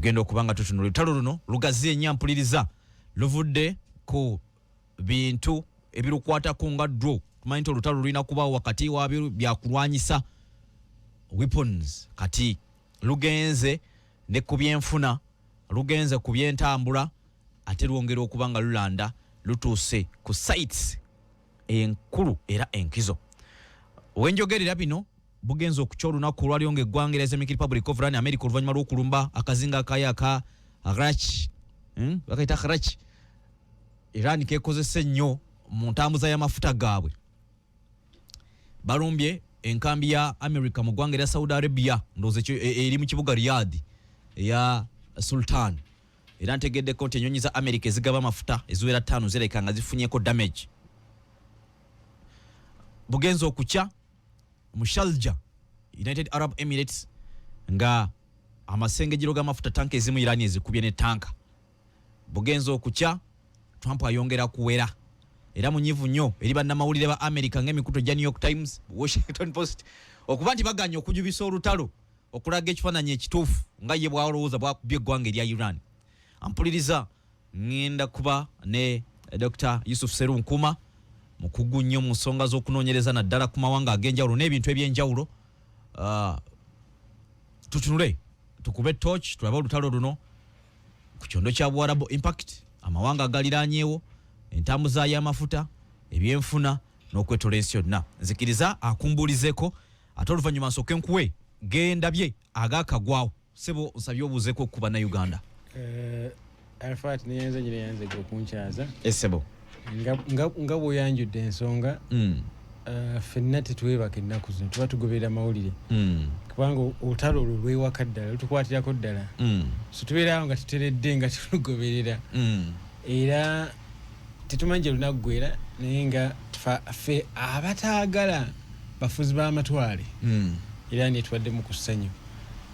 Tugenda okuba nga tutunula olutalo luno lugazi ennyo, mpuliriza luvudde ku bintu ebirukwatako nga ddwo. Tumanyi nti olutalo lulina kubaawo wakati wabyo byakulwanyisa, weapons. Kati lugenze ne ku byenfuna, lugenze ku byentambula, ate lwongera okuba nga lulanda, lutuuse ku sites enkulu era enkizo. Wenjogerera bino, bugenza okukya olunaku olwaliwo nga eggwanga erya Islamic Republic of Iran, America oluvannyuma lw'okulumba akazinga akayo aka Kharg, Bakayita Kharg, Iran kekozesa ennyo mu ntambuza y'amafuta gaabwe, balumbye enkambi ya America mu ggwanga erya Saudi Arabia, ndowooza eri mu kibuga Riyadh eya Sultan. Era ntegeddeko nti ennyonyi za America ezigaba amafuta eziwera 5 zirabika nga zifunyeko damage. Bugenza okukya mu Sharjah, United Arab Emirates, nga amasengejero g'amafuta, tanka ezimu Iran ezikubye ne tanka. Bugenza okukya Trump ayongera kuwera era munyivu nnyo eri bannamawulire ba America ng'emikutu gya New York Times, Washington Post, okuba nti baganye okujubisa olutalo, okulaga ekifaananyi ekituufu nga ye bwalowooza bwakubye eggwanga erya Iran. Ampuliriza, ŋŋenda kuba ne Dr Yusuf Serunkuma, mukugu nnyo mu nsonga z'okunoonyereza naddala ku mawanga ag'enjawulo n'ebintu ebyenjawulo. Tutunule, tukube torch, tulabe olutalo luno ku kyondo kya Buwarabu, impact amawanga agaliranyeewo, entambuza y'amafuta, ebyenfuna n'okwetola ensi yonna. Nzikiriza akumbuulizeko, ate oluvannyuma nsooke nkuwe gendabye agakagwawo. Sebo, nsabye obuuzeeko ku Bannayuganda. Alfat, neyanze nyina, yanzega okunkyaza. Esebo. Nga bw'oyanjudde ensonga, ffenna tetwebaka ennaku zino, tuba tugoberera mawulire, kubanga olutalo olwo lwewaka ddala, lutukwatirako ddala. So tubeerawo nga tuteredde nga tulugoberera, era tetumanyi gye lunaggwera, naye nga ffe abataagala bafuzi b'amatwale era netubaddemu ku ssanyu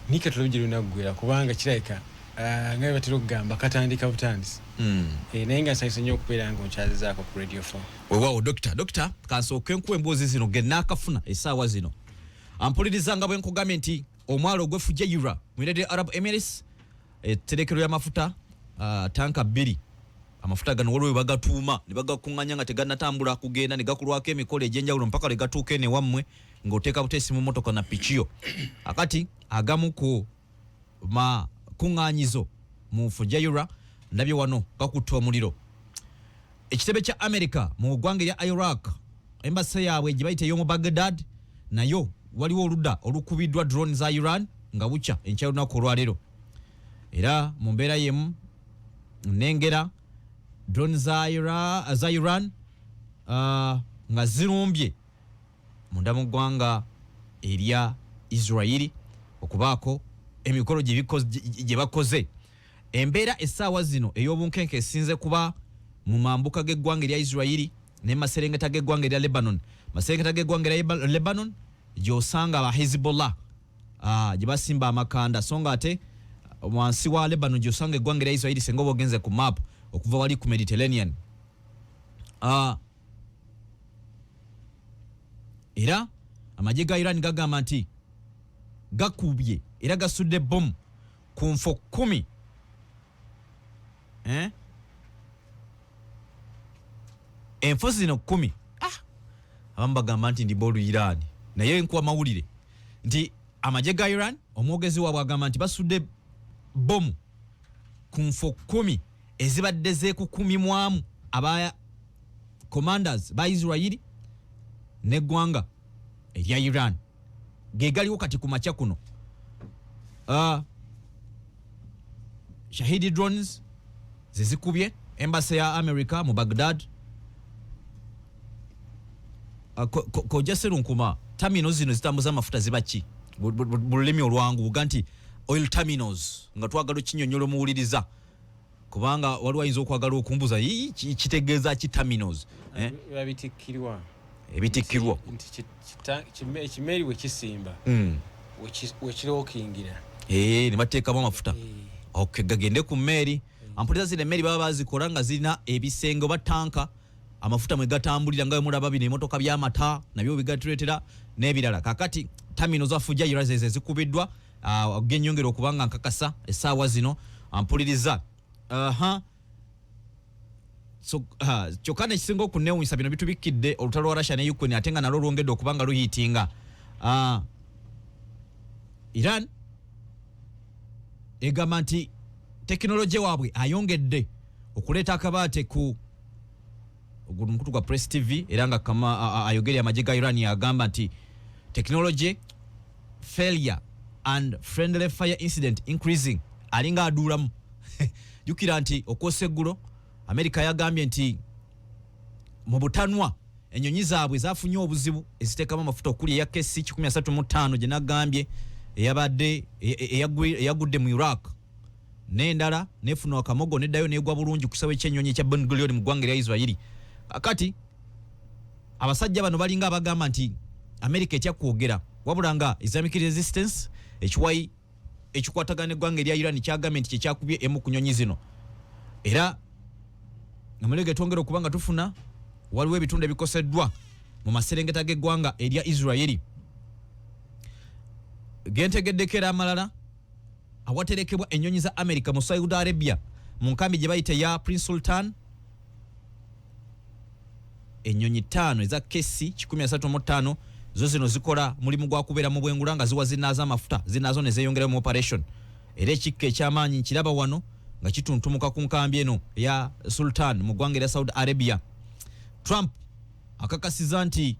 nika tulabe gye lunaggwera, kubanga kirabika nga bwe batera okugamba, katandika butandisi. Naye nga nsanyuse nnyo okubeera nga onkyazizaako ku Radio 4. Weewaawo, dokita. Dokita, kansooke nkuwa emboozi zino ge naakafuna essaawa zino. Ampuliriza, nga bwe nkugambye nti omwalo ogw'e Fujairah mu United Arab Emirates, etterekero ly'amafuta, tanka 2, amafuta gano waliwo we bagatuuma ne bagakuŋŋanya nga tegannatambula kugenda ne gakulwako emikolo egy'enjawulo mpaka lwe gatuuka eno ewammwe ng'oteeka buteesi mu motoka na pikiyo. Akati agamu ku makuŋŋaanyizo mu Fujairah ndabye wano gakutte omuliro. Ekitebe kya America mu ggwanga erya Iraq, embassy yaabwe gye bayita ey'omu Baghdad, nayo waliwo oludda olukubiddwa drone za Iran nga bukya enkya y'olunaku olwaleero. Era mu mbeera y'emu nnengera drone za Iran nga zirumbye munda mu ggwanga erya Israeli okubaako emikolo gye bakoze. Embeera essaawa zino ey'obunkenke esinze kuba mu mambuka g'eggwanga erya Israeli ne maserengeta g'eggwanga erya Lebanon. Maserengeta g'eggwanga erya Lebanon gy'osanga aba Hezbollah, gye basimba amakanda, so nga ate wansi wa Lebanon gy'osanga eggwanga erya Israeli, senga oba ogenze ku map okuva wali ku Mediterranean. Era amagye ga Iran gagamba nti gakubye era gasudde bomu ku nfo 10, eh? Enfo zino 10, abamu bagamba nti ndi bolu Iran, naye nkuwa mawulire nti amagye ga Iran, omwogezi waabwe agamba nti basudde bomu ku nfo 10 ezibadde zeekukumimwamu aba commanders ba Israeli n'eggwanga erya Iran. Ge galiwo kati ku makya kuno. Shahidi drones zezikubye embassy ya America mu Baghdad. Koja Serunkuma, terminals zino zitambuza amafuta ziba ki mu lulimi olwangu? Buga nti oil terminals, nga twagala okinyonyola omuwuliriza, kubanga waliwo ayinza okwagala okumbuza, "Ii, kitegeeza ki terminals?" Eh? Biba bitikkirwa. Ebitikkirwa. Nti ekimeeri bwe kisimba, wekirookingira. Eh, ne bateekamu amafuta. Okay, gagende ku mmeeri. Ampulira, zino emmeri baba bazikola nga zirina ebisenge oba tanka amafuta mwe gatambulira, nga bwe mulaba bino emotoka by'amata nabyo bigatuleetera n'ebirala. Kakati terminal za Fujairah zezo ezikubiddwa. Genyongera okuba nga nkakasa essaawa zino ampuliriza. Aha. So, kyokka nekisinga okunewunyisa, bino bitubikkidde olutalo lwa Russia ne Ukraine, ate nga nalwo lwongedde okuba nga luhiitinga. Iran egamba nti tekinologi waabwe ayongedde okuleeta akabaate ku ogwo mukutu gwa Press TV, era nga kama ayogeri amagye ga Iran yagamba nti technology failure and friendly fire incident increasing. Alinga aduulamu. Jjukira nti okwosa eggulo Amerika yagambye nti mu butanwa ennyonyi zaabwe zafunye obuzibu eziteekamu amafuta, okuli eya KC 135 gye nagambye eyabadde eyagudde mu Iraq, n'endala nefuna akamogo neddayo negwa bulungi ku kisawe ky'ennyonyi ekya Ben Gurion mu ggwanga erya Israeli. Kakati abasajja bano balinga abagamba nti America etya kwogera, wabula nga Islamic Resistance, ekiwayi ekikwatagana n'eggwanga erya Iran, kyagambye nti kyekyakubye emu ku nyonyi zino. Era amawulire getwongera okuba nga tufuna, waliwo ebitundu ebikoseddwa mu maserengeta g'eggwanga erya Israeli gentegeddeko. Era amalala, awaterekebwa ennyonyi za America mu Saudi Arabia, mu nkambi gye bayita eya Prince Sultan, ennyonyi 5 eza KC 135 zo zino zikola mulimu gwa kubeera mu bwengula nga ziwa zinaazo amafuta, zinaazo ne zeeyongerayo mu operation. Era ekikka ekyamaanyi nkiraba wano nga kituntumuka ku nkambi eno eya Sultan mu ggwanga erya Saudi Arabia. Trump akakasiza nti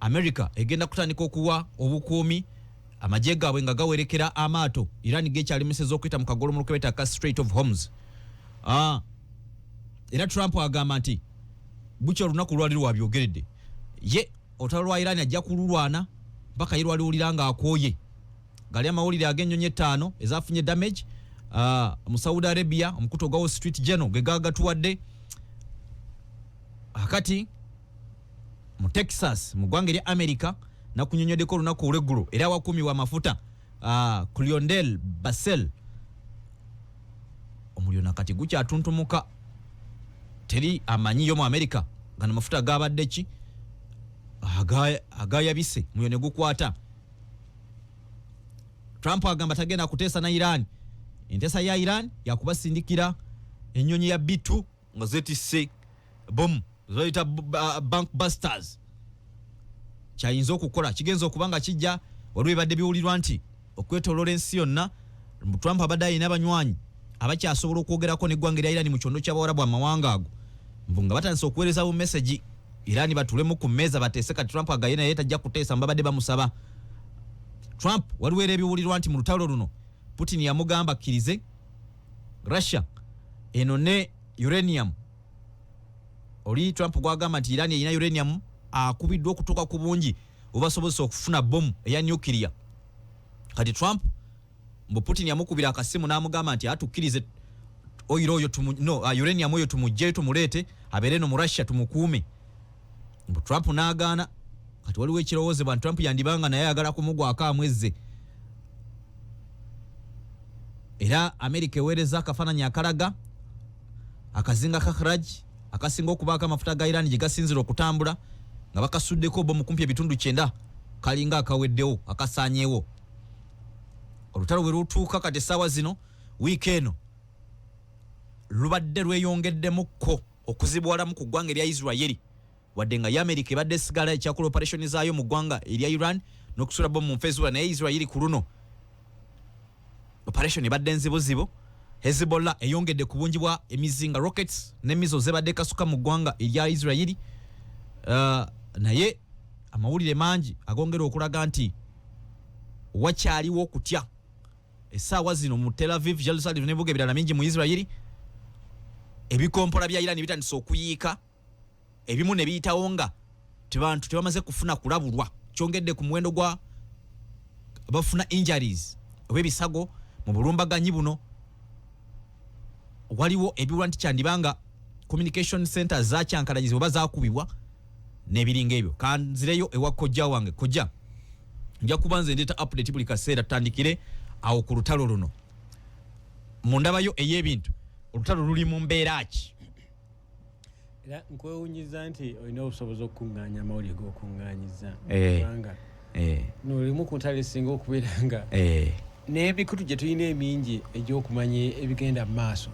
America egenda kutandika okuwa obukuumi amagye gaabwe nga gawerekera amaato Iran gekyalemeseza okuyita mu kagolomolo kebeta ka Strait of Hormuz. Era Trump agamba nti bukya olunaku lwali lwabyogeredde, ye olutalo lwa Iran ajja kululwana mpaka ye lwaliwulira nga akooye. Gali amawulire ag'ennyonyi 5 ezafunye damage mu Saudi Arabia, omukutu ogwa Wall Street Journal ge gagatuwadde. Akati mu Texas mu ggwanga erya America nakunyonyoddeko olunaku olweggulo, era awakuumibwa amafuta Lyondell Basell, omuliro nakati gukyatuntumuka, teri amanyiyo mu America gano mafuta gabadde ki agayabise, muliro ne gukwata. Trump agamba tagenda kuteesa na Iran. Enteesa ya Iran yakubasindikira ennyonyi ya B2 nga zetisse bomu zoyita bunker busters. Kyayinza okukola kigenza okuba nga kijja. Waliwo ebadde biwulirwa nti okwetoloola ensi yonna Trump abadde alina abanywanyi abakyasobola okwogerako n'eggwanga erya Iran mu kyondo ky'Abawarabu, amawanga ago, mbu nga batandise okuweereza bu message Iran batulemu ku mmeeza bateese. Kati Trump agaye naye tajja kuteesa, mbabadde bamusaba. Trump, waliwo era ebiwulirwa nti mu lutalo luno Putin yamugamba akkirize Russia eno ne uranium oli Trump gwagamba nti Iran erina uranium akubiddwa okutuuka ku bungi obubasobozesa okufuna bomu eya nuclear. Kati Trump mbu Putin yamukubira akasimu n'amugamba nti atukkirize oil oyo no, uranium oyo tumuggyeyo tumuleete abeere no mu Russia tumukuume. Mbu Trump n'agaana. Kati waliwo ekirowoozebwa nti Trump yandibanga naye ayagala kumugwako amwezze. Era America eweereza akafaananyi akalaga akazinga ka Kharg akasinga okubaako amafuta ga Iran gye gasinzira okutambula nga bakasuddeko bomu kumpi ebitundu 90, kalinga akaweddewo, akasaanyeewo. Olutalo bwe lutuuka kati essaawa zino, wiiki eno lubadde lweyongeddemukko okuzibuwalamu ku ggwanga erya Israeli, wadde nga ye America ebadde esigala ekyakola operation zaayo mu ggwanga erya Iran n'okusula bomu mu nfa, naye Israeli ku luno operation ebadde nzibuzibu. Hezbollah eyongedde ku bungi bwa emizinga, rockets ne missiles zebadde kasuka mu ggwanga erya Israeli. Naye amawulire mangi agongera okulaga nti wakyaliwo okutya essaawa zino mu Tel Aviv, Jerusalem n'ebibuga ebirala mingi mu Israeli. Ebikompola bya Iran bitandise okuyiika, ebimu ne biyitawo nga tebantu tebamaze kufuna kulabulwa, kyongedde ku muwendo gwa bafuna injuries oba ebisago mu bulumbaganyi buno. Waliwo ebiwula nti kyandibanga communication centers zakyankalanyizibwa oba zakubibwa n'ebiringa ebyo. Kanzireyo ewa kojja wange. Kojja, nja kuba nze ndeeta update buli kaseera. Tutandikire awo ku lutalo luno, mu ndabayo ey'ebintu, olutalo luli mu mbeera ki? Era nkwewunyiza nti olina obusobozi okukuŋŋaanya amawulire g'okuŋŋaanyiza, kubanga nolimu ku ntalo esinga okubeera nga N'emikutu gye tulina emingi egy'okumanya ebigenda mu maaso,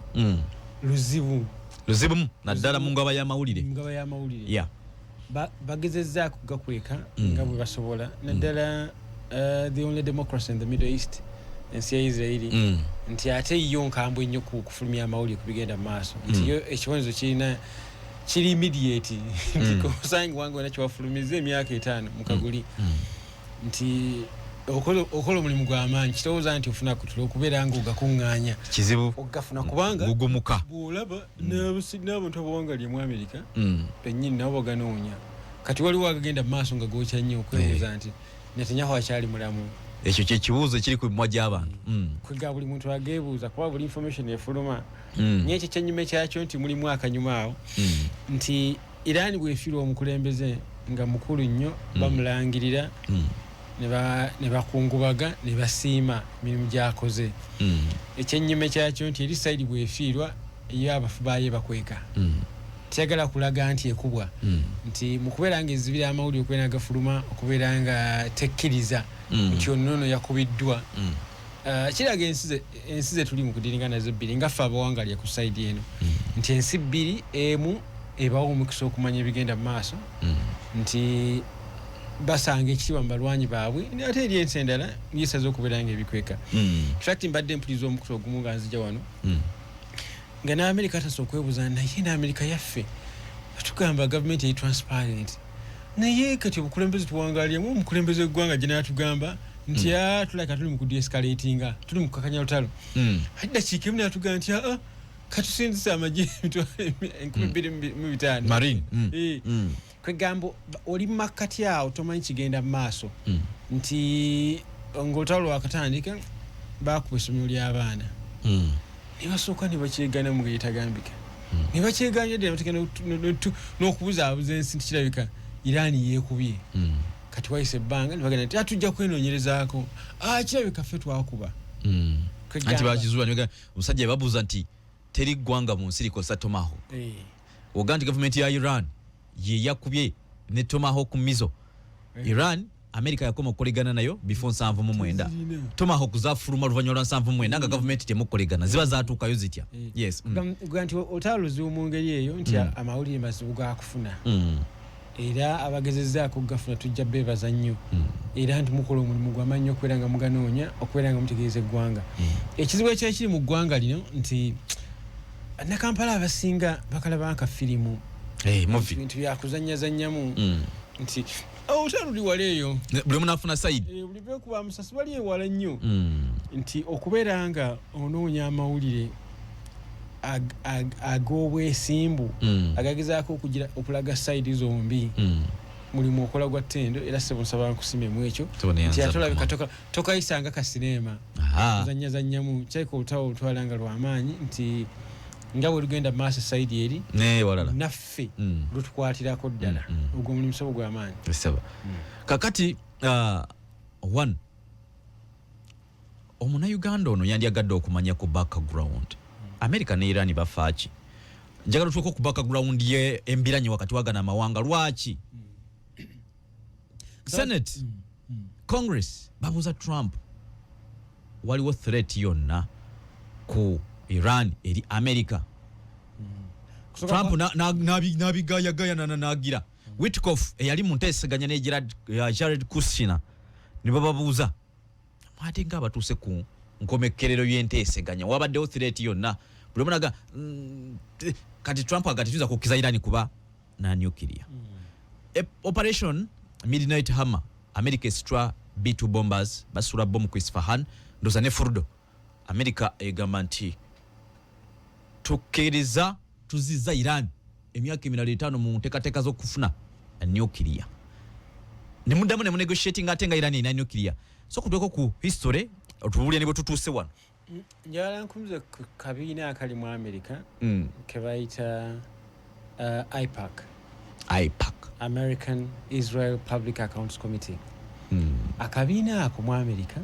luzibu. Luzibu naddala mu ngaba y'amawulire. Mu ngaba y'amawulire. Bagezezzaako gakweka nga bwe basobola, naddala the only democracy in the Middle East, ensi ya Israeli, nti ate yo nkambwe nnyo ku kufulumya amawulire ku bigenda mu maaso, nti yo ekibonerezo kirina kiri immediate, nti osangibwa nga olina kyewafulumiza emyaka 5 mu kaguli, nti okola omulimu gw'amaanyi, kirowooza nti ofuna kutula okubeera nga ogakuŋŋaanya. Kizibu. Ogafuna kubanga gugumuka. Bw'olaba n'abantu abawangalye mu Amerika bennyini nabo baganoonya. Kati waliwo agagenda mu maaso nga gookya nnyo okwebuuza nti Netanyahu akyali mulamu. Ekyo kyekibuuzo ekiri ku mimwa gy'abantu. Kwega buli muntu ageebuuza kuba buli information efuluma. Naye ekyo kyennyuma kyakyo nti mulimu akanyuma awo, nti Iran bw'efiirwa omukulembeze nga mukulu nnyo, bamulangirira, ne bakungubaga ne basiima emirimu gy'akoze. Ekyennyuma kyakyo nti eri side bw'efiirwa eyo abafu baayo bakweka, teyagala kulaga nti ekubwa, nti mu kubeera nga ezibira amawulire okubeera nga gafuluma, okubeera nga tekkiriza nti ono nno yakubiddwa. Kiraga ensi ze tuli mu kudiringa nazo bbiri nga ffe abawangalya ku side eno, nti ensi bbiri, emu ebawa omukisa okumanya ebigenda mu maaso, nti basanga ekitiibwa mu balwanyi baabwe, ate eri ensi endala yesaze okubeera nga ebikweka. In fact mbadde mpuliza omukutu ogumu nga nzija wano, nga n'Amerika atasa okwebuuza, naye n'Amerika yaffe tugamba gavumenti eri transparent, naye kati obukulembeze tuwangalyemu omukulembeze w'eggwanga gye n'atugamba nti tulabika tuli mu kudeescalatinga, tuli mu kukakanya lutalo. Ate dakiika emu n'atugamba nti aa, katusinzisa amagye 2500. Marine. Kwegamba oli mu makkati awo tomanyi kigenda mu maaso, nti ng'olutalo lwakatandika baakuba essomero ly'abaana, ne basooka ne bakyegana mu ngeri etagambika, ne bakyeganya ddala bategenda n'okubuzaabuza ensi nti kirabika Iran yeekubye. Kati wayise ebbanga ne bagenda nti tujja kwenoonyerezaako, kirabika ffe twakuba. Anti bakizuula omusajja yababuuza nti teri ggwanga mu nsi likozesa Tomahawk. Oga nti gavumenti ya Iran ye yakubye ne Tomahawk missile. Iran America yakoma okukolegana nayo before 79. Tomahawk zafuluma luvannyuma lwa 79 nga gavumenti temukolegana, ziba zaatuukayo zitya? Yes. Ga nti olutalo luzibu mu ngeri eyo nti amawulire mazibu gakufuna, era abagezezzaako okugafuna tujja beebaza nnyo, era nti mukola omulimu gw'amaanyi okubeera nga muganoonya, okubeera nga mutegeeza eggwanga. Ekizibu ekyekiri mu ggwanga lino nti Nakampala abasinga bakalaba nka firimu, bintu byakuzannyazannyamu, nti olutalo luli wala eyo, buli omu n'afuna side, buli bekuba amasasi bali ewala nnyo, nti okubeera nga onoonya amawulire ag'obwesimbu agagezaako okulaga side zombi, mulimu okola gwa ttendo. Era ssebo nsaba nkusimemu ekyo, nti ate olabika tokayisanga ka sinema kuzannyazannyamu. Kyalika olutalo olutwala nga lwamaanyi, nti nga bwe lugenda maaso side eri naffe lutukwatirako ddala. Ogwo mulimu sobo gw'amaanyi. Kakati one omunnayuganda ono yandyagadde okumanya ku background America ne Iran bafaaki. Njagala otuuke ku background ye embiranye wakati wagana amawanga, lwaki Senate, Congress babuuza Trump waliwo threat yonna ku Iran eri America. Trump n'abigayagaya nagira Witkoff eyali mu nteeseganya ne Jared Kushner ne bababuuza ate nga abatuuse ku nkomekkerero y'enteeseganya wabaddewo threat yonna, buli omu naga kati Trump aga tetuyinza kukkiriza Iran kuba na nuclear. Operation Midnight Hammer, America esitula B2 bombers, basula bomu ku Isfahan ndoza ne Fordo. America egamba nti tukkiriza tuziza Iran emyaka emirala 5 mu nteekateeka z'okufuna nuclear, ne muddamu ne munegotiating ate nga Iran erina nuclear. So kutweko ku history otubuulire ne bwe tutuuse wano. Njagala nkumize ku kabiina akali mu America ke bayita AIPAC. AIPAC. American Israel Public Accounts Committee. Akabiina ako mu America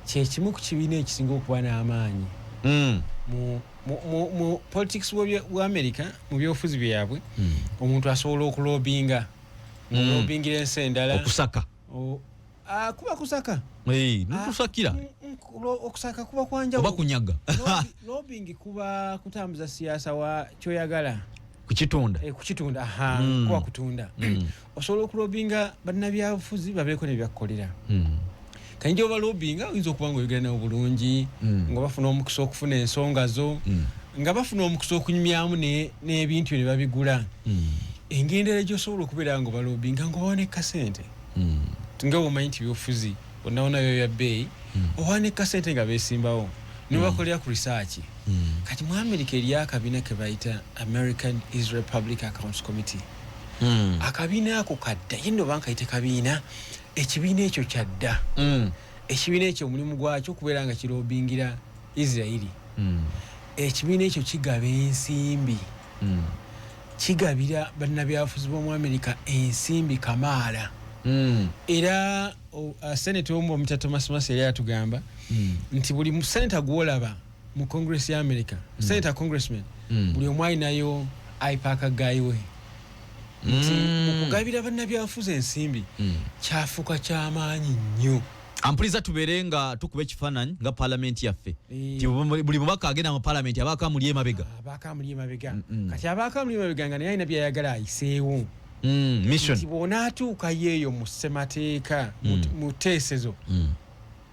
kyekimu ku kibiina ekisinga okuba n'amaanyi mu politics bwa America, mu byobufuzi byabwe. Omuntu asobola okulobinga, olobingira ensi endala okusaka kuba kusaka nukusakira. Okusaka kuba kwanjawulo. Oba kunyaga. Lobbying kuba kutambuza siasa wa kyoyagala kukitunda. Kukitunda, aha, kuba kutunda. Osobola okulobinga bannabyabufuzi babeeko ne byakkolera. Kayinja oba lobbyinga oyinza okuba nga oyogera nabo bulungi, nga bafuna omukisa okufuna ensonga zo, nga bafuna omukisa okunyumyamu n'ebintu ne babigula. Engendera gy'osobola okubeera nga obalobinga nga obawa ne kasente. Nga bw'omanyi nti byobufuzi bonna bonna byo bya bbeeyi, obawa ne kasente nga beesimbawo ne bakolera ku research. Kati mu America eriyo akabiina ke bayita American Israel Public Accounts Committee. Akabiina ako kadda, ye nno bankayite kabiina, ekibiina ekyo kyadda. Ekibiina ekyo omulimu gwakyo okubeera nga kirobingira Israeli. Ekibiina ekyo kigaba ensimbi. Kigabira bannabyabufuzi b'omu America ensimbi kamaala. Era senator omu bamuyita Thomas Massie yali atugamba nti buli senator gw'olaba mu Congress ya America, senator, congressman, buli omu alinayo AIPAC guy we. Nti mu kugabira bannabyabufuzi ensimbi kyafuuka kyamaanyi nnyo. Ampuliza, tubeere nga tukuba ekifaananyi nga paalamenti yaffe, ti buli mubaka agenda mu paalamenti abaako amuli emabega. Abaako amuli emabega. Kati abaako amuli emabega nga naye alina byayagala ayiseewo. Mission. Nti bw'onaatuukayo eyo mu ssemateeka, mu tteesezo,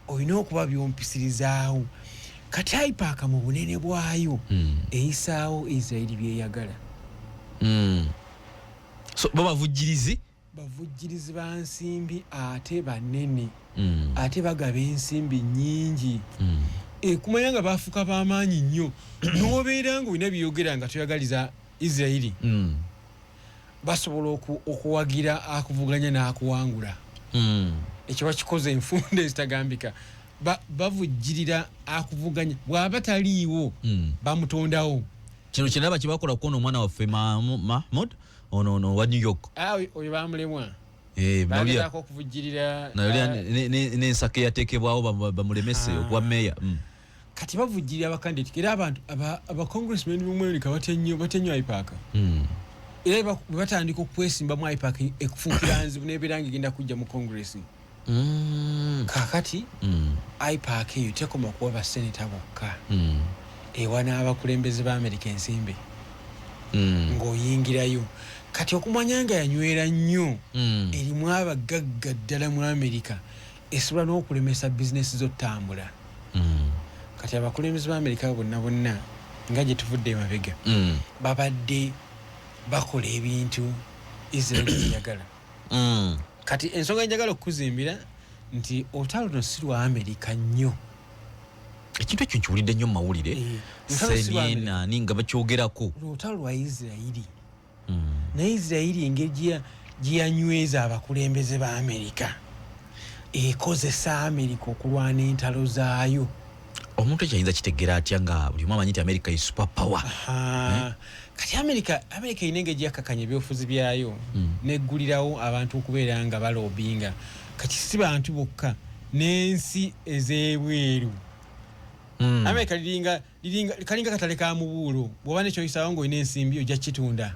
olina okuba by'ompisirizaawo. Kati AIPAC mu bunene bwayo eyisaawo Israeri byeyagala. So bo bavujjirizi. Bavujjirizi ba nsimbi ate banene, ate bagaba ensimbi nnyingi. Kumanya nga bafuuka b'amaanyi nnyo, n'obeera nga olina byeyogera nga toyagaliza Israeri, basobola okuwagira akuvuganya n'akuwangula. Ekyo bakikoze enfunda ezitagambika. Bavujjirira akuvuganya, bw'aba taliiwo bamutondawo. Kino kyendaba kyebakola kwona omwana waffe Mahmud ono wa New York. Ah, oyo bamulemwa. Bagezaako okuvujjirira. Nawulira n'ensako eyateekebwawo bamulemese okuba meeya. Kati bavujjirira abakandidate, era abantu abacongressmen b'omu America batya nnyo, batya nnyo AIPAC. Era bwe batandika okwesimbamu, AIPAC ekufuukira nzibu nebeera nga egenda kujja mu Congress. Kaakati AIPAC eyo tekoma kuwa baseneta bokka, ewa n'abakulembeze ba America ensimbi ng'oyingirayo. Kati okumanya nga yanywera nnyo, erimu abagagga ddala mu America, esobola n'okulemesa bizinesi z'otambula. Kati abakulembeze ba America bonna bonna nga gye tuvudde emabega, babadde bakola ebintu Israel byeyagala. Kati ensonga njagala okukuzimbira nti olutalo luno si lwa Amerika nnyo. Ekintu ekyo nkiwulidde nnyo mu mawulire. Olutalo si lwa Amerika. CNN nga bakyogerako. Olutalo lwa Isirairi. Naye Isirairi engeri gye yanyweza abakulembeze ba Amerika, ekozesa Amerika okulwana entalo zaayo. Omuntu ekyo ayinza kitegeera atya nga buli omu amanyi nti America is super power? Aha. Kati Amerika erina engeri gyeyakakanya ebyobufuzi byayo, neggulirawo abantu okubeera nga balobinga. Kati si bantu bokka, n'ensi ez'ebweru. Amerika liringa kalinga katale ka mubuulo, bw'oba nekyoyisaawo ng'olina ensimbi ojja kitunda.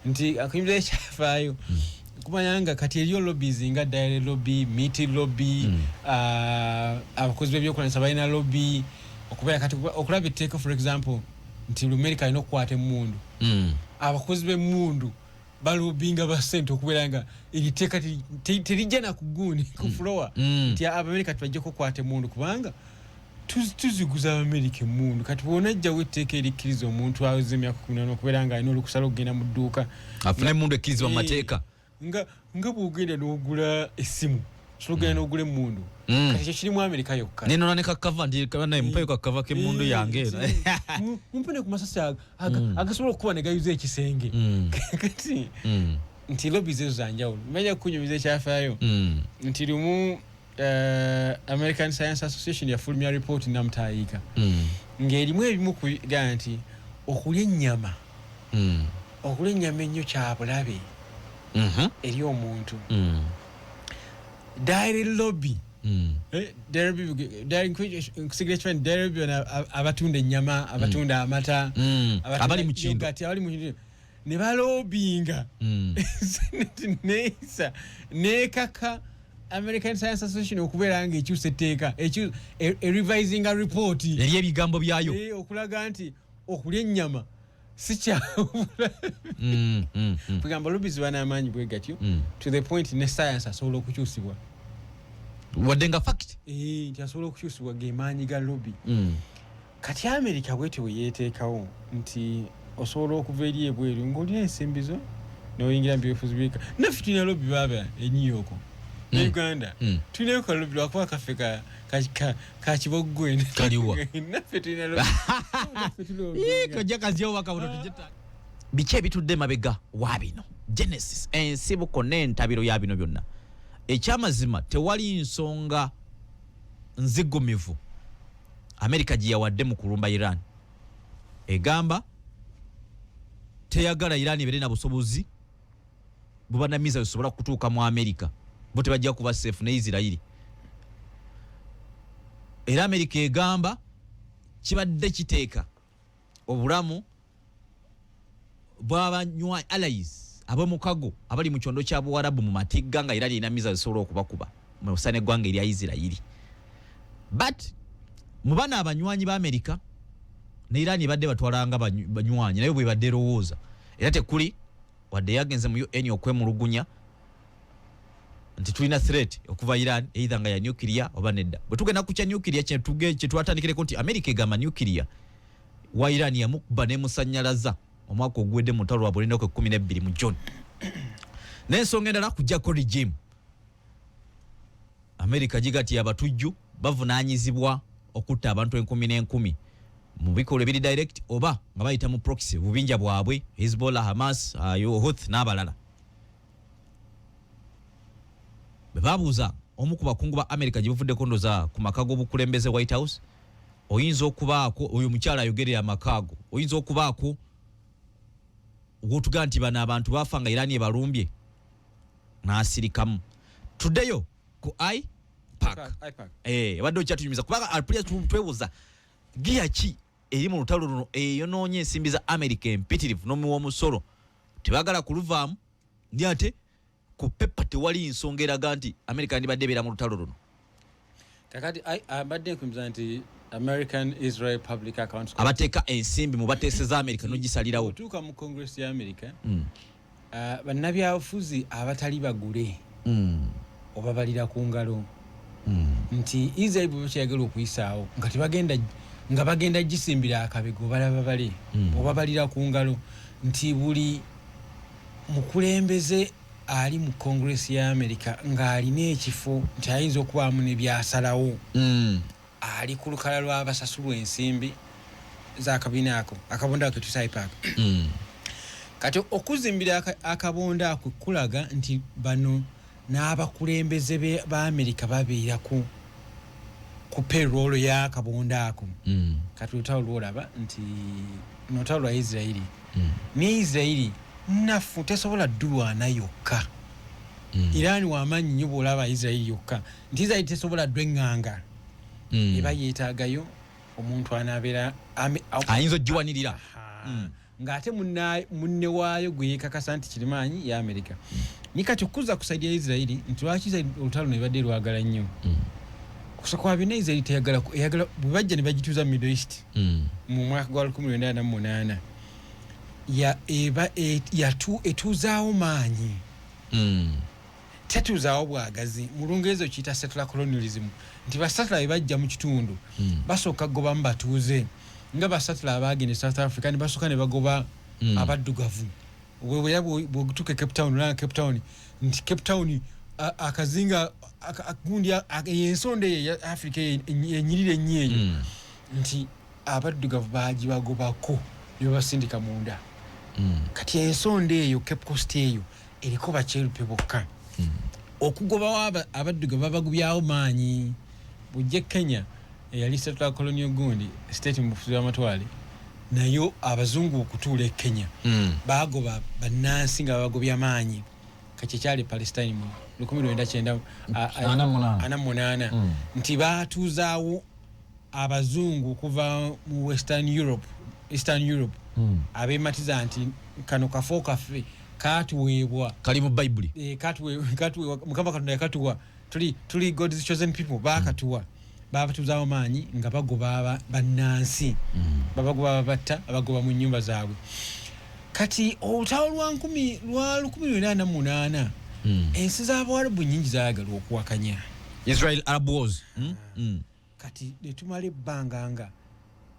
Nti akuyimiriza ekyafaayo kumanya nga kati eriyo lobbies nga dairy lobby, meat lobby, abakozi b'ebyokulwanyisa balina lobby okubeera kati okulaba etteeka, for example, nti Amerika alina okukwata emmundu. Abakozi b'emmundu balobinga basente okubeera nga eriteeka terijja nakugundi ku floor, nti Abamerika tibajja kukwata emmundu kubanga tuziguza Abamerika emmundu. Kati bwonajjawo etteeka erikkiriza omuntu aweza emyaka 18 okubeera nga alina olukusa lwokugenda mu dduuka afune emmundu ekkirizibwa mu mateeka. Nga bwogenda n'ogula essimu, osobola okugenda n'ogula emmundu. Kati ekyo kiri mu Amerika yokka. Nenona ne kakava nti naye mupeyo kakava k'emmundu yange eno. Mumpe ne ku masasi agasobola okukuba ne gayuza ekisenge. Kati nti lobbies ezo zanjawulo. Manya kukunyumiza ekyafaayo nti lumu American Science Association yafulumya report namutayiika, ng'erimu ebimu kuga nti okulya ennyama, okulya ennyama ennyo kyabulabe eri omuntu. Dairy lobby, nkusigira ekifaananyi, dairy lobby bano abatunda ennyama, abatunda amata, abatunda Abali mu kintu. yogurt, abali mu kintu ne balobinga. Senate neeyisa neekaka American Science Association okubeera nga ekyusa etteeka, erevisinga report eri ebigambo byayo, okulaga nti okulya ennyama si kyabula. Kugamba lobbies banamaanyi bwe gatyo, to the point ne science asobola okukyusibwa. Wadde nga fact. Nti asobola okukyusibwa, gemaanyi ga lobby. Kati America bwetyo bwe yeeteekawo nti osobola okuva eri ebweru ng'olina ensimbi zo noyingira mu byobufuzi byeka. Naffe tulina lobby baaba e New York ne Uganda. Tulinayo ka lobby, lwakuba kaffe ka kiboggwe. Kaliwa? Naffe tulina lobby. Naffe tulobbyinga. Kojja kazio waka buno tujeta. Biki ebitudde emabega wa bino? Genesis, ensibuko n'entabiro ya bino byonna. Ekyamazima tewali nsonga nzigumivu Amerika gye yawadde mu kulumba Iran. Egamba teyagala Iran ebeere na busobozi buba na missiles zisobola kutuuka mu Amerika, bo tebajja kuba safe ne Israeli. Era Amerika egamba kibadde kiteeka obulamu bw'abanywa allies ab'omukago abali mu kyondo kya Buwarabu mu matigga, nga Iran erina missiles zisobola okubakuba mu busa n'eggwanga erya Israeli. But mu bano abanywanyi ba Amerika ne Iran ebadde batwalanga banywanyi, naye bwebadde erowooza era tekuli wadde yagenze mu UN okwemulugunya nti tulina threat okuva Iran, either nga ya nuclear oba nedda. Bwe tugenda ku kya nuclear, kye twatandikireko nti America egamba nuclear wa Iran yamukuba n'emusanyalaza omwaka oguwedde mu lutalo lwabwe olw'ennaku 12 mu June. N'ensonga endala kujjako regime America gigati abatujju bavunaanyizibwa okutta abantu enkumi n'enkumi mu bikolwa ebiri direct oba nga bayita mu proxy, bubinja bwabwe Hezbollah, Hamas, Houthi n'abalala. Bwe babuuza omu ku bakungu ba America gye buvuddeko, ndoza ku maka g'obukulembeze White House, oyinza okubaako oyo omukyala ayogerera amaka ago, oyinza okubaako wotugaa nti bano abantu bafa nga Iran ebalumbye, n'asirikamu. Tuddeyo ku AIPAC. AIPAC. Ebadde okyatunyumiza kubanga alipulya twebuuza giya ki eri mu lutalo luno eyonoonya ensimbi za America empitirivu n'omuwa omusolo tebagala kuluvaamu, ndi ate ku pepa tewali nsonga eraga nti America yandibadde ebeera mu lutalo luno. Kakati mbadde nkumiza nti American Israel Public Accounts abateeka ensimbi mu bateeseza America n'ogisalirawo. Otuuka mu Congress ya America, bannabyabufuzi abatali bagule obabalira ku ngalo, nti Israel bwe bakyayagala okuyisaawo nga tebagenda, nga bagenda gisimbira akabego, balaba bale obabalira ku ngalo, nti buli mukulembeze ali mu Congress ya America ng'alina ekifo nti ayinza okubaamu ne byasalawo, ali ku lukala lw'abasasulwa ensimbi z'akabiina ako, akabondo ako ketusa AIPAC. Kati okuzimbira akabondo ako kulaga nti bano n'abakulembeze ba America babeera ku payroll y'akabondo ako. Kati olutalo lwolaba nti nolutalo lwa Isirairi, ne Isirairi naffu tesobola ddulwana yokka. Iran wamaanyi nnyo bw'olaba Isirairi yokka, nti Isirairi tesobola ddweŋŋanga, eba yeetaagayo omuntu anaabeera ayinza ogiwanirira. Aha. Ng'ate munne waayo gwe yeekakasa nti kirimaanyi ya Amerika. Ni kati okuza ku side ya Isirairi nti lwaki Isirairi olutalo nebadde lwagala nnyo, kusooka kwa byonna Isirairi teyagala eyagala bwe bajja ne bagituuza mu Middle East mu mwaka gwa 1948, ya eba etuuzaawo maanyi, tetuuzaawo bwagazi. Mu Lungereza okiyita settler colonialism, nti basettler bwe bajja mu kitundu, basooka kugobamu batuuze, nga basettler abaagenda e South Africa ne basooka ne bagoba abaddugavu. Bwera bwotuuka e Cape Town, olaba Cape Town nti Cape Town akazinga gundi ensonda eyo eya Africa enyirira ennyo eyo, nti abaddugavu bagibagobako ne babasindika munda. Kati ensonda eyo Cape Coast eyo eriko bakyerupe bokka. Okugobawo abaddugavu babagubyawo maanyi. Bujje Kenya eyali settler colonial gundi state mu bufuzi bw'amatwale, nayo abazungu okutuula e Kenya, bagoba bannansi nga babagobya maanyi. Kakyekyali Palestine mu 1948. 48. Nti batuuzaawo abazungu okuva mu Western Europe, Eastern Europe, abematiza nti kano kafo kaffe katuweebwa. Kali mu Bayibuli. Katuweebwa Mukama Katonda yakatuwa. Tuli God's chosen people. Bakatuwa, babatuzaawo maanyi nga bagoba bannansi, babagoba, babatta, abagoba mu nyumba zaabwe. Kati olutalo lwa 1908, ensi z'Abawarabu nyingi zaayagala okuwakanya Israel Arab Wars. Kati netumala ebbanga nga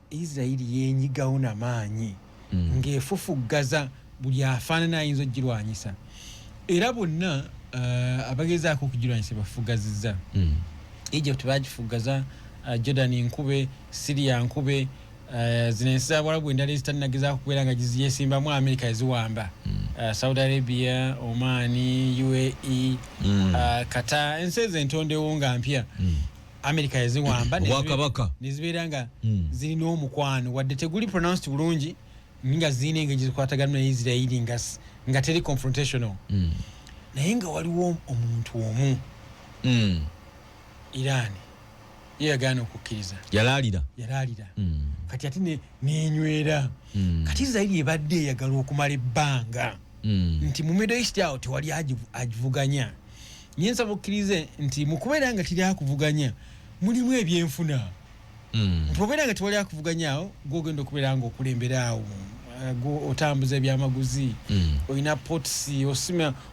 Isirairi yenyigawo namaanyi, ng'efufuggaza buli afaanana ayinza okugirwanyisa, era bonna abagezaako okugirwanyisa bafugazizza. Egypt bagifuggaza, Jordan nkube, Syria nkube, zino ensi zabawalabu endala ezitanagezaako kubeera nga giziyesimbamu, America eziwamba. Saudi Arabia, Oman, UAE, Qatar, ensi ezo entondewo nga mpya, America eziwamba Obwakabaka. nezibeera nga zirina omukwano, wadde teguli pronounced bulungi, nga zirina engeri gizikwatagana ne Isirairi, nga teri confrontational. Naye nga waliwo omuntu omu, Iran, ye yagaana okukkiriza. Yalaalira. Yalaalira. Kati ate nenywera. Kati Isirairi ebadde eyagala okumala ebbanga nti mu Middle East awo tewali agivuganya. Naye nsaba okkirize nti mu kubeera nga teri akuvuganya mulimu ebyenfuna, nti obeera nga tewali akuvuganya awo, gwogenda okubeera nga okulembera awo, otambuza ebyamaguzi, olina ports,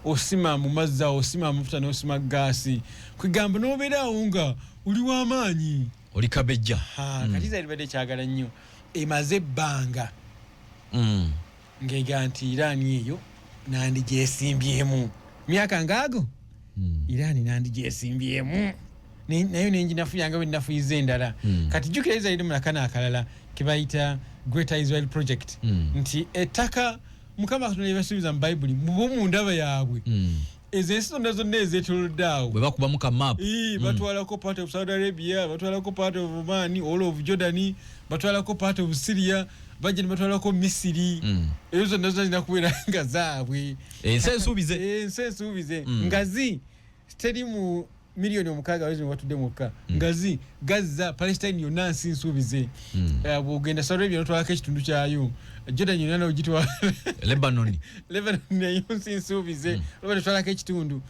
osima mu mazzi awo, osima amafuta n'osima gaasi, kwegamba n'obeera awo nga oli w'amaanyi. Oli kabejja. Ha, kati Israel badde kyagala nnyo, emaze ebbanga ng'ega nti Iran eyo nandigyesimbyemu myaka ngaago. Iran nandigyesimbyemu nayo nenjinafuyanga bwe nafuyiza endala. Kati jjukira Israel mulakana akalala kebayita Greater Israel Project, nti ettaka Mukama Katonda lyebasuubiza mu Bayibuli mubo mu ndaba yaabwe, ezo ensi zonna zonna ezeetolodde awo, bwe bakubamu ka map. Ii, batwalako part of Saudi Arabia, batwalako part of Oman, all of Jordan, batwalako part of Syria, bajja ne batwalako Misiri. Ezo zonna zonna zirina kubeera nga zaabwe. Ensi ensuubize. Ensi ensuubize. Ngazi teri mu 6 million wezi batudde mukka. Ngazi Gaza, Palestine yonna nsi nsuubize. Bwogenda Saudi Arabia notwalako ekitundu kyayo, Jordan yonna nogitwala, Lebanon. Lebanon nayo nsi nsuubize, oba notwalako ekitundu.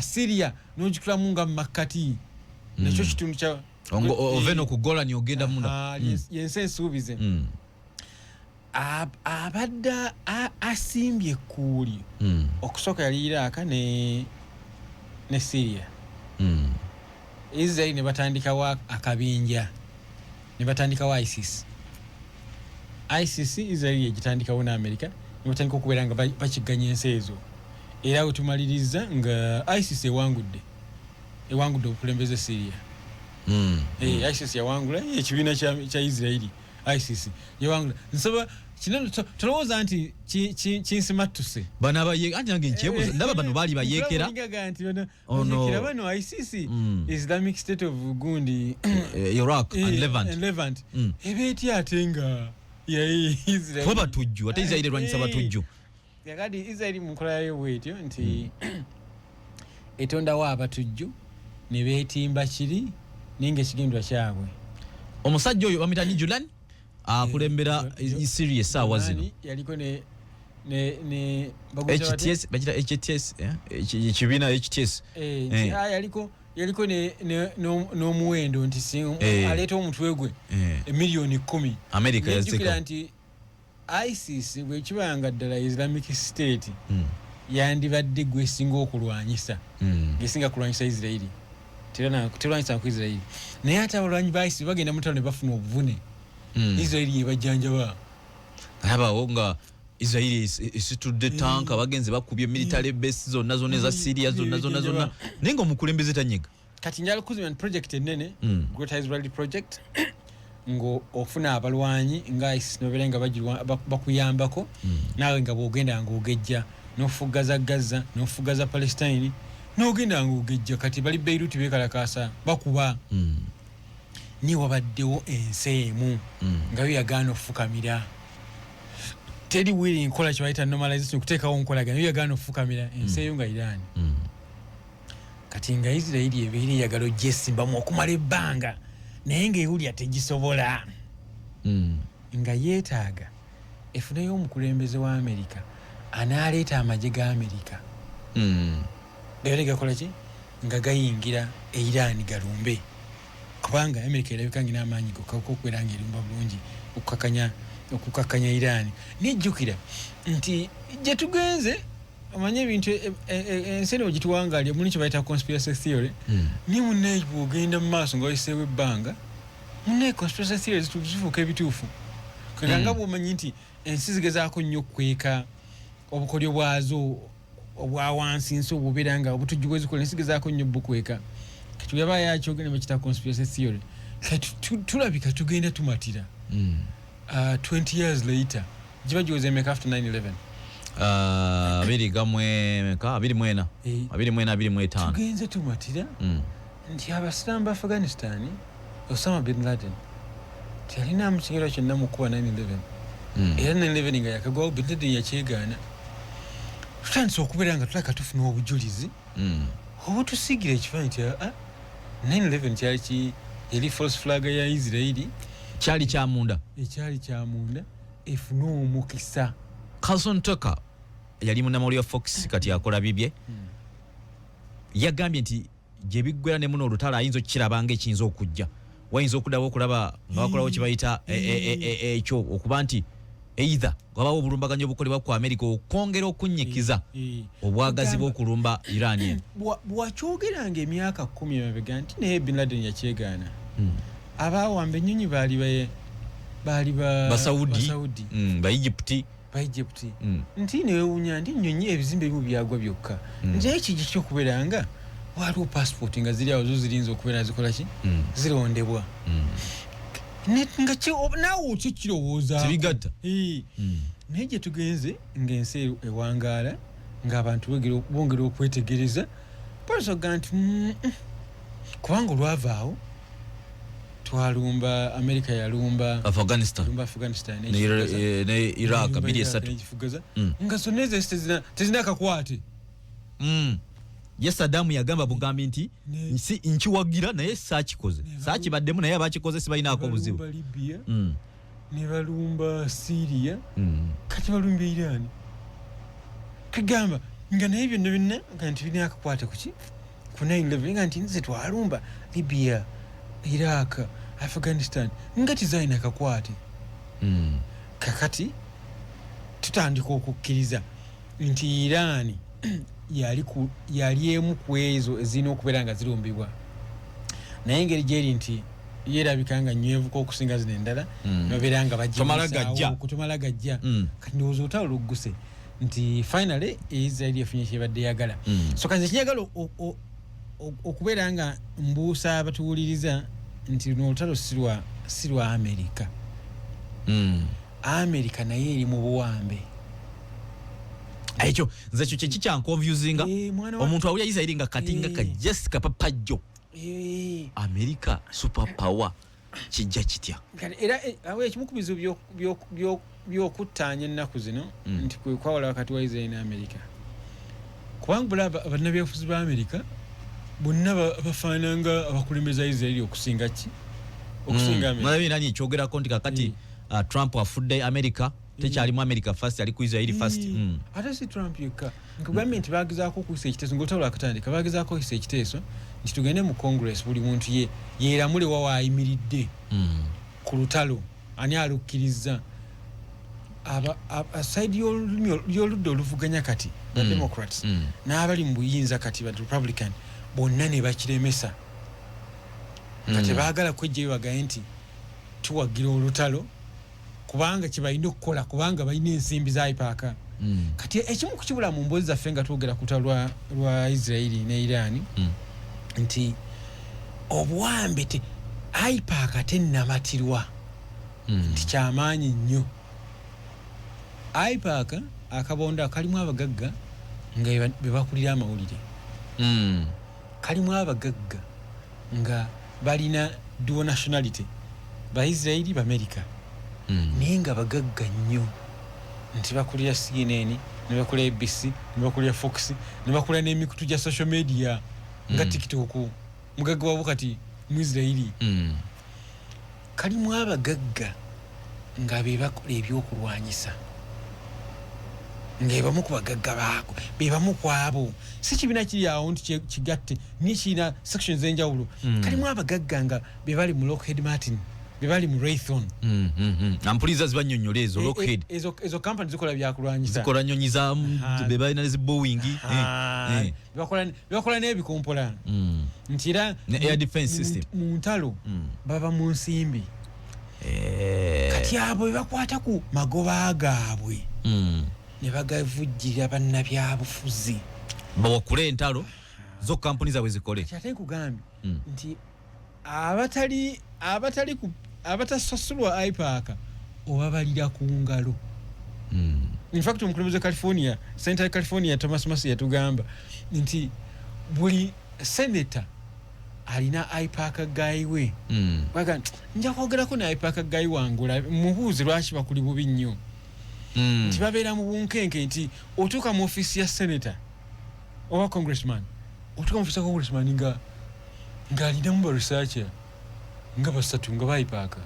Syria nogitulamu nga mumakkati, nakyo kitundu kya Ove no ku Golani ogenda munda. Ah, yensi ensuubize. Abadde asimbye ekkuuli. Okusooka yali Iraq ne Syria. Israel ne batandikawo akabinja, ne batandikawo ISIS. ISIS Israel yegitandikawo ne America, ne batandika okubeera nga bakigganya ensi ezo, era wetumaliriza nga ISIS ewangudde obukulembeze Syria. ISIS yawangula ekibiina kya Israeli. ISIS yawangula. Nsaba kino tolowooza nti kinsimattuse. Bano abaye anti nange nkyebuuza, ndaba bano baali bayeekera. Gaga nti bano Ono- bayeekera bano ISIS, Islamic State of gundi, Iraq and Levant. And Levant. Eba etya ate nga ya Israel? Kuba batujju, ate Israel erwanyisa batujju. Kakati Israel mu nkola yayo bwetyo nti etondawo abatujju ne beetimba kiri, naye nga ekigendwa kyabwe. Omusajja oyo bamuyita ni Julan, akulembera Syria essaawa zino. Julani yaliko ne baguyita batya? HTS, bagita HTS, eh? Ekibiina HTS. Nti, yaliko n'omuwendo nti aleeta omutwe gwe 10 million. America Nejjukira yaziteeka. nti ISIS bwekibanga ddala Islamic State, yandibadde gwesinga okulwanyisa, gesinga kulwanyisa Isirairi. Terwanyisa ku Isirairi, naye ate abalwanyi ba ISIS bagenda mutalo ne bafuna obuvune, Isirairi yebajjanjaba. Abawo nga Israeli esitudde tanka, bagenze bakubye military base zonna zonna eza Syria, zonna zonna zonna, naye nga omukulembeze tanyega. Kati njala kuzimba project enene, Greater Israeli Project, ng'ofuna abalwanyi nga ISIS nobeera nga bakuyambako, naawe nga bwogenda ng'ogejja n'ofugaza Gaza n'ofugaza Palestine n'ogenda ng'ogejja. Kati bali Beirut bekalakasa, bakuba. Niye wabaddewo ensi emu nga yo yagaana okufukamira, teri wiri nkola kyebayita normalization, okuteekawo nkolagana, yo yagaana okufukamira, ensi eyo nga Iran. Kati nga Isirairi ebeera eyagala ogyesimbamu okumala ebbanga, naye ngaewulya tegisobola, nga yeetaaga efuneyo omukulembeze wa Amerika anaaleeta amagye ga Amerika. Gabeere gakola ki? Nga gayingira e Iran galumbe, kubanga America erabika ngina amaanyi gokka okubeera nga erumba bulungi okukakanya Iran. Nejjukira nti gye tugenze, omanye ebintu ensi eno gituwangalya muli kye bayita conspiracy theory. Naye munnaye, bw'ogenda mu maaso nga wayiseewo ebbanga, munnaye, conspiracy theory zifuuka ebituufu. Kwega nga bw'omanyi nti ensi zigezaako nnyo okukweka obukolyo bwazo obwa wansi, nsi obubeera nga obutujju bwezikola, ensi zigezaako nnyo bukweka. Kati yaba yakyogera bakita conspiracy theory. Kati tulabika tugenda tumatira. 20 years later, giba giweze emeka after 9/11? Abiri gamwe meka, 24. 24, 25. Tugenze tumatira nti abasiraamu ba Afghanistan, Osama bin Laden teyalinamu kigero kyonna mu kuba 9/11. Era 9/11 nga yakagwawo, bin Laden yakyegaana. Tutandise okubeera nga tulabika tufuna obujulizi obutusiigira ekifaananyi nti 9/11 kyali yali false flag ya Isirairi. Kyali kyamunda. Ekyali kyamunda efune omukisa. Carlson Tucker yali munnamawulire wa Fox, kati akola bibye. Yagambye nti gye biggwera ne muno olutalo ayinza okukiraba nga ekiyinza okujja, wayinza okuddawo okulaba nga bakolawo kye bayita ekyo okuba nti either wabawo obulumbaganyi obukolebwa ku America okwongera okunnyikiza obwagazi bw'okulumba Iran eno. Bwakyogeranga emyaka 10 emabega nti naye bin Laden yakyegaana. Abawamba ennyonyi baali Basaudi. Basaudi. Baegypti. Baegypti. Nti newewunya nti ennyonyi, ebizimbe ebimu byagwa byokka. Nti naye kijja kyokubeera nga waliwo passport nga ziri awo, zo zirinza okubeera zikola ki? Zirondebwa. Nga naawe otyo kirowoozaako. Tebigatta. Naye gye tugenze ng'ensi ewangaala, ng'abantu bongera okwetegereza, basoga nti kubanga olwavaawo twalumba, Amerika yalumba Afghanistan. Yalumba Afghanistan. Ne ne Iraq. Yalumba Biri Iraq esatu. n'ekifugaza. Nga zonna ezo ensi tezirina kakwate. Ye Sadamu yagamba bugambi nti nsi nkiwagira naye saakikoze, saakibaddemu, naye abakikoze sibalinaako buzibu. Balumba Libya, ne balumba Syria. Kati balumba Iran, kagamba nga naye byonna byonna nga nti birina akakwate kuki? Ku 9/11. Nga nti nze twalumba Libya, Iraq, Afghanistan, nga tizalina kakwate. Kakati tutandika okukkiriza nti Iran yali emu ku ezo ezirina okubeera nga zirumbibwa, naye engeri gyeri nti yerabika nga nywevuka okusinga zino endala, nobeera nga Tomala gajja. Kutomala gajja. Kati ndowooza olutalo lugguse nti finally Israel efunye kyebadde yagala. So kanze kinjagala okubeera nga mbuusa abatuwuliriza nti luno olutalo si lwa Amerika. Amerika naye eri mu buwambe. Ekyo nze ekyo kyekikyanconfusinga. Mwana wa- Omuntu awulira Israeli nga kati nga ka just kapapajjo. Amerika super power kijja kitya? Kati era awo ekimu ku bizibu byokuttaanya ennaku zino nti kwe kwawula wakati wa Israel ne Amerika, kubanga bulaba bannabyabufuzi ba Amerika bonna bafaananga abakulembeza Israeli okusinga ki? Okusinga Amerika. Mulabye nani ekyogerako nti kakati Trump afudde America, tekyalimu America first, ali ku Israeli first. Ate si Trump yekka. Nkugambye nti bagezaako okuyisa ekiteeso ngaolutalo lwakatandika, bagezaako okuyisa ekiteeso nti tugende mu Congress, buli muntu ye yeeramule wa waayimiridde ku lutalo, ani alukkiriza. Side y'oludda oluvuganya kati ba Democrats n'abali mu buyinza kati ba Republican bonna ne bakiremesa nga tebaagala kwejjayo bagaye nti tuwagira olutalo, kubanga kyebalina okukola, kubanga balina ensimbi za AIPAC. Kati ekimu ku kibula mu mboozi zaffe nga twogera ku lutalo lwa Isirairi ne Iran nti obuwambe te AIPAC tennamatirwa nti kyamaanyi nnyo. AIPAC akabondo akalimu abagagga nga be bakulira amawulire, kalimu abagagga nga balina dual nationality, Baisirairi, Bamerica, naye nga bagagga nnyo nti bakulira CNN, ne bakulira ABC, ne bakulira Fox, ne bakulira n'emikutu gya social media nga TikTok. Mugagga wabo kati mu Isirairi. Kalimu abagagga nga be bakola ebyokulwanyisa. Ng'ebamu ku bagagga baako, bebamu ku abo. Si kibiina kiri awo nti kigatte, naye kirina sections ez'enjawulo. Kalimu abagagga nga be bali mu Lockheed Martin, be bali mu Raytheon. Ampuliza zibannyonnyola ezo Lockheed. Ezo company zikola byakulwanyisa, zikola nyonyi za be balina ne zi Boeing. Bebakola n'ebikompola. Nti era ne air defense system mu ntalo baba mu nsimbi. Kati abo bebakwata ku magoba gaabwe ne bagavujjirira bannabyabufuzi bawakule entalo zo kampuni zaabwe zikole. Kati ate nkugambye nti abatali abatasasulwa IPAC obabalira ku ngalo. In fact, omukulembeze California, Senator California Thomas Massie yatugamba nti buli senator alina IPAC guy we. Waga nja kwogerako ne IPAC guy wange mubuuze lwaki bakuli bubi nnyo. Nti babeera mu bunkenke nti otuuka mu ofiisi ya senator oba congressman, otuuka mu ofiisi ya congressman nga ng'alinamu ba researcher nga basatu nga ba IPAC,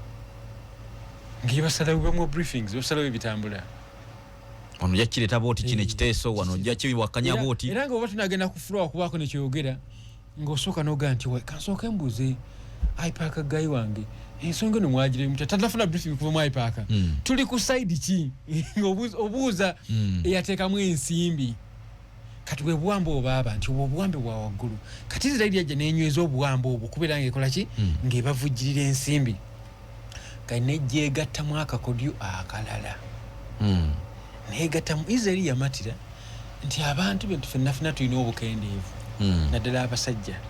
ng'ebasalawo bamuwa briefings, basalawo ebitambula. Ono ojja kireeta bw'oti kino ekiteeso, wano ojja kiwakanya bw'oti. Era nga oba tunagenda ku floor okubaako ne kyeyogera, ng'osooka n'ogaa nti kansooke mbuuze IPAC guy wange ensonga eno mwagire mutya, tanafuna briefing kuva mu IPAC. Tuli ku side ki? Obuuza eyateekamu ensimbi. Kati bwe buwambe obaaba nti obwo obuwambe bwa waggulu. Kati Israeli yajja n'enyweza obuwambe obwo kubeera ng'ekola ki? Ng'ebavujjirira ensimbi. Kati nejjeegattamu akakodyo akalala. Neegattamu Israeli yamatira nti abantu be ffenna ffenna tulina obukendeevu. Naddala abasajja.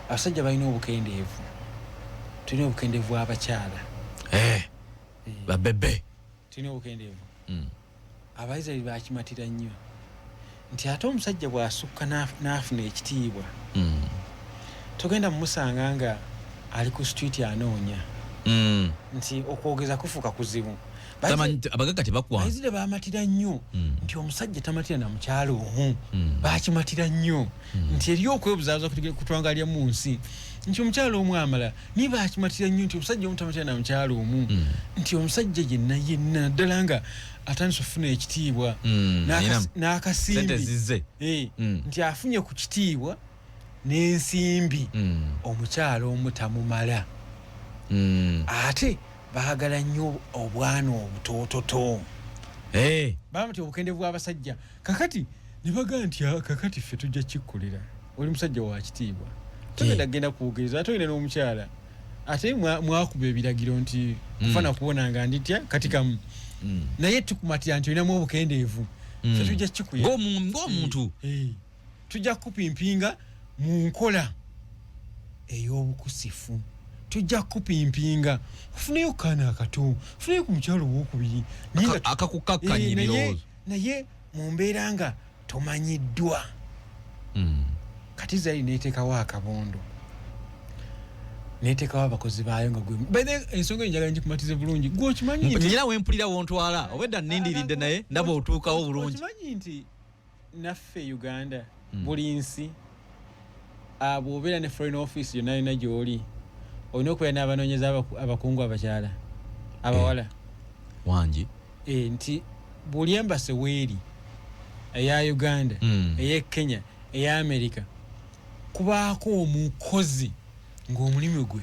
Abasajja balina obukendeevu. Tulina obukendeevu abakyala. Babebe. Tulina obukendeevu. Abaisraeli bakimatira nnyo nti ate omusajja bw'asukka n'afuna ekitiibwa, togenda mumusanga nga ali ku street anoonya. Nti okwogeza kufuuka kuzibu. Abagagga tebakwana. Abaisraeli bamatira nnyo nti omusajja tamatira na mukyala omu. Bakimatira nnyo nti eri okwebuzaabuza kutwangalya mu nsi nti omukyala omu amala, naye bakimatira nnyo nti omusajja omu tamatira na mukyala omu. Nti omusajja yenna yenna naddala nga atandise okufuna ekitiibwa n'akasimbi, nti afunye ku kitiibwa n'ensimbi, omukyala omu tamumala. Ate baagala nnyo obwana obutoototo. Bamutya obukendeevu bw'abasajja. Kakati ne bagamba nti kakati ffe tujja kikkolera, oli musajja wa kitiibwa, togenda kugenda kwogereza, ate olina n'omukyala, ate mwakuba ebiragiro nti kufaana kubona nga nditya kati kamu. Naye tukumatira nti olinamu obukendeevu, ffe tujja kikuya ng'omuntu. Tujja kupimpinga mu nkola ey'obukusifu, tujja kupimpinga ofuneyo kaana akato, ofuneyo ku mukyalo owokubiri akakukakkanya ebirowoozo, naye mu mbeera nga tomanyiddwa. Kati Israeli neeteekawo akabondo, neeteekawo abakozi baayo nga gwe. By the way, ensonga eyo njagala ngikumatize bulungi. Gwe okimanyi nti nyina wempulira wontwala obwedda nnindiridde, naye ndaba otuukawo bulungi. Okimanyi nti naffe Uganda, buli nsi bw'obeera ne foreign office yonna yonna gy'oli, olina okubeera n'abanoonyeza abakungu abakyala abawala. Wangi. Nti buli embassy weeri eya Uganda, ey'e Kenya, eya America, kubaako omukozi ng'omulimu gwe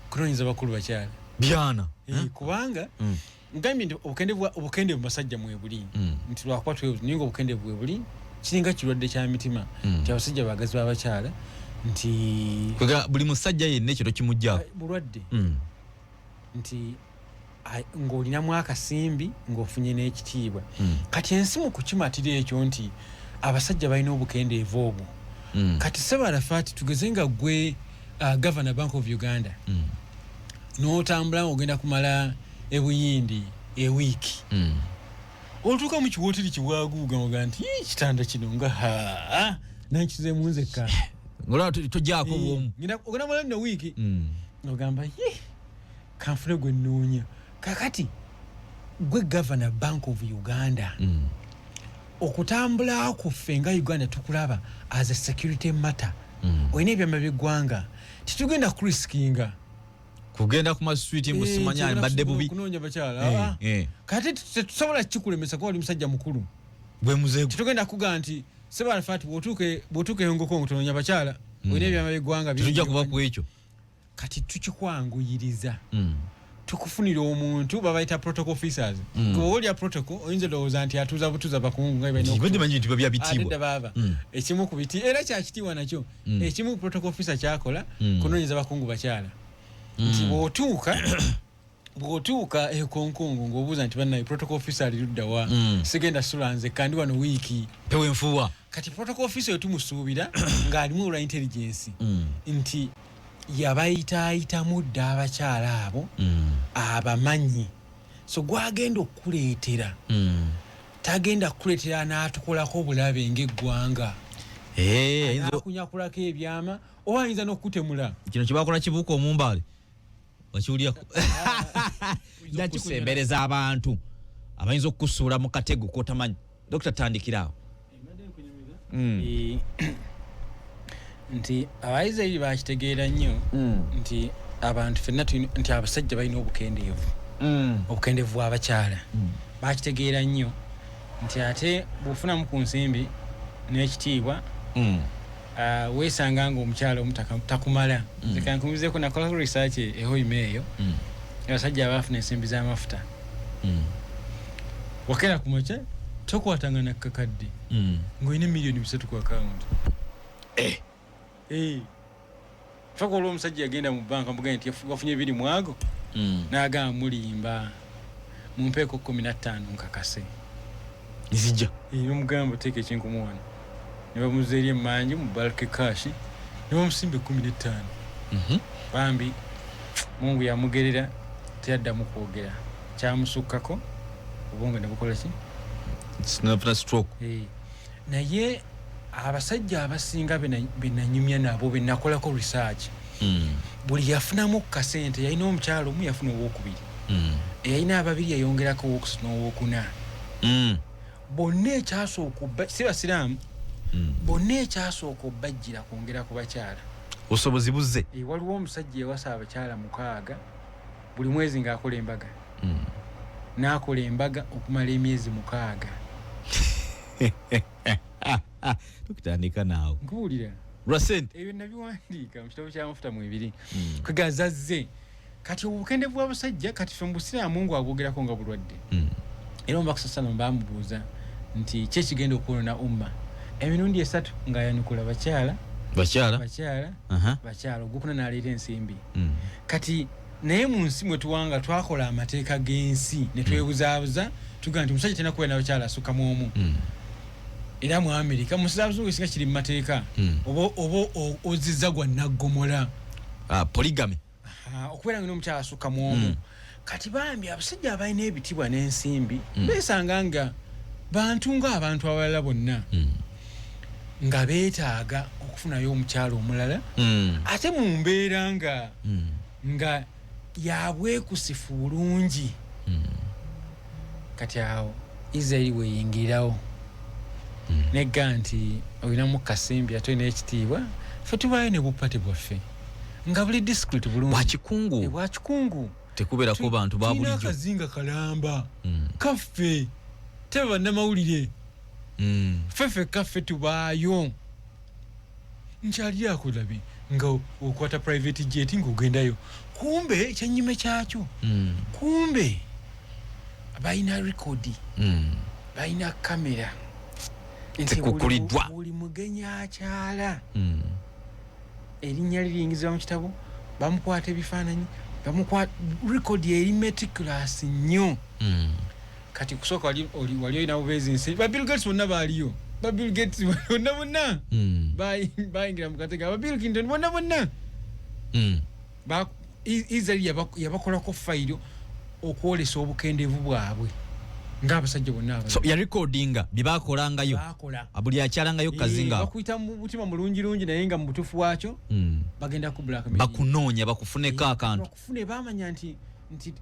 kunoonyeza bakulu bakyala. Byana. Kubanga ngambye nti obukendeevu mu basajja mwebuli, nti lwakuba twebuza, naye ng'obukendeevu bwe buli kiringa kirwadde kya mitima, nti abasajja baagazi b'abakyala, nti kwega buli musajja yenna ekyo tokimuggyako. Bulwadde. Nti ng'olinamu akasimbi ng'ofunye n'ekitiibwa. Kati ensi mu kukimatira ekyo nti abasajja balina obukendeevu obwo. Kati Ssebo Arafat, tugeze nga gwe Governor Bank of Uganda, n'otambula ng'ogenda kumala ebuyindi ewiiki, olutuuka mu kiwooteri kiwaguuga oga nti kitanda kino nga ha nankizeemu nzekka. Ng'olaba togyako bw'omu. Ogenda mala nno wiiki, ogamba ye kanfune gwe nnoonya. Kakati gwe Governor Bank of Uganda, okutambula kwaffe nga Uganda tukulaba as a security matter. Olina ebyama by'eggwanga, tetugenda kuriskinga kugenda ku maswiti mbu simanya mbadde bubi. Kunoonya bakyala. Kati tetusobola kikulemesa kuba oli musajja mukulu. Gwe muzeego. Tetugenda kugaa nti sebalafati bw'otuuka e Hong Kong tononya bakyala, olina ebyama by'eggwanga bingi. Tetujja kuba ku ekyo. Kati tukikwanguyiriza, tukufunira omuntu babayita protocol officers. Gwe olya protocol oyinza olowooza nti atuuza butuuza bakungu nga balina Badde manyi nti babya Ate bitiibwa. dda baaba ekimu ku biti era kyakitiibwa nakyo. Ekimu ku protocol officer kyakola kunoonyeza bakungu bakyala, nti bw'otuuka e Hong Kong ng'obuuza nti bannaye, protocol officer ali ludda wa? Sigenda sula nzekka, ndi wano wiiki. Pewe enfuuwa. Kati protocol officer oyo tumusuubira ng'alimu olwa intelligence nti yabayitaayitamu dda abakyala abo, abamanyi. So gwagenda okukuleetera, tagenda kukuleetera n'atukolako obulabe ng'eggwanga, Eh, ayinza akunyakulako ebyama oba ayinza n'okukutemula. Kino kyebakola kibuuka omumbaale wakiwulyako okusembereza abantu abayinza okukusuula mu katego kotamanyi. Dokita, tandikiraawo. Nti Abaisirairi bakitegeera nnyo nti abantu fenna nti abasajja balina obukendeevu, obukendeevu bw'abakyala. Bakitegeera nnyo nti ate bw'ofunamu ku nsimbi n'ekitiibwa, weesanga nga omukyala omu takumala. Nze kankumizeeko, nakolako research ehoima eyo, abasajja abaafuna ensimbi z'amafuta, wakeera ku makya tokwatanga nakkakadde ng'olina 3 miliyoni ku akawunti. Eh. Faka olwo omusajja yagenda mu banka, mugenda nti wafunye biri mwago, n'agamba mulimba, mumpeeko 15 nkakase. Nzija. Nomugamba teeka ekinkumu wano, ne bamuza eri emanju mu bulk cash, ne bamusimba 15. Bambi Mungu yamugerera, teyaddamu kwogera, kyamusukkako, obwongo ne bukola ki? Nafuna stroke. Eh, naye abasajja abasinga benanyumya nabo, benakolako research, buli yafunamu ku kasente, yalina omukyalo omu, yafuna owokubiri, eyalina ababiri yayongerako owokusatu n'owokuna. Bonna ekyasooka obba si basiraamu, bonna ekyasooka obbajjira kwongera ku bakyala. Obusobozi buzze. Eh, waliwo omusajja yawasa abakyala mukaaga, buli mwezi ng'akola embaga, n'akola embaga okumala emyezi 6. Tukitandika naawe. Nkuwulira. Lwa sente. Ebyo nabiwandiika mu kitabo ky'amafuta mu ebiri kwegazazze. Kati obukendevu bw'abasajja, kati ffe mu busiraamu ngo abwogerako nga bulwadde. Era omubaka sa salam bamubuuza nti ki ekigenda okwonona umma emirundi esatu, ng'ayanukula bakyala. Bakyala. Bakyala. Bakyala. Ogwokuna n'aleeta ensimbi. Kati naye mu nsi mwe tuwanga twakola amateeka g'ensi ne twebuzaabuza, tugamba nti omusajja talina kubeera n'abakyala asukkamu omu. Era mu Amerika, mu nsi z'abazungu esinga kiri mu mateeka. Oba ozizza gwa naggomola. Ah, polygamy. Okubeera nga n'omukyala asukkamu omu. Kati bambi abasajja abalina ebitibwa n'ensimbi beesanga nga bantu ng'abantu abalala bonna, nga beetaaga okufunayo omukyala omulala, ate mu mbeera nga nga yabwekusifu bulungi. Kati awo Isirairi weyingirirawo negga nti olinamu kasimbi ate olina ekitiibwa, ffe tubaayo ne bupate bwaffe nga buli discreet bulungi. Bwakikungu. Eh, bwakikungu. Tekubeerako bantu ba Tulina bulijjo. akazinga kalamba kaffe, tebe bannamawulire. Ffe ffekka ffe tubaayo. Nkyali akulabe nga okwata private jet ng'ogendayo, kumbe ekyenyume kyakyo, kumbe balina rekodi, balina kamera nti Zikukuliddwa. Buli mugenyi akyala, erinnya liriyingizibwa mu kitabo, bamukwata ebifaananyi, bamukwata rekodi eri meticulous nnyo. Kati kusooka wali olina bubeezi nsi, ba Bill Gates bonna baaliyo, ba Bill Gates bonna bonna bayingira mu katega, ba Bill Clinton bonna bonna. Israel yabakolako fayiro okwolesa obukendeevu bwabwe ng'abasajja bonna abalala. So yarekodinga bye bakolangayo. Bakola. Buli akyalangayo kazinga Eh, ako. bakuyita mu mutima mulungi lungi, naye nga mu butuufu waakyo bagenda ku blackmail. Bakunoonya bakufuneko akantu. Bakufune. Bamanya nti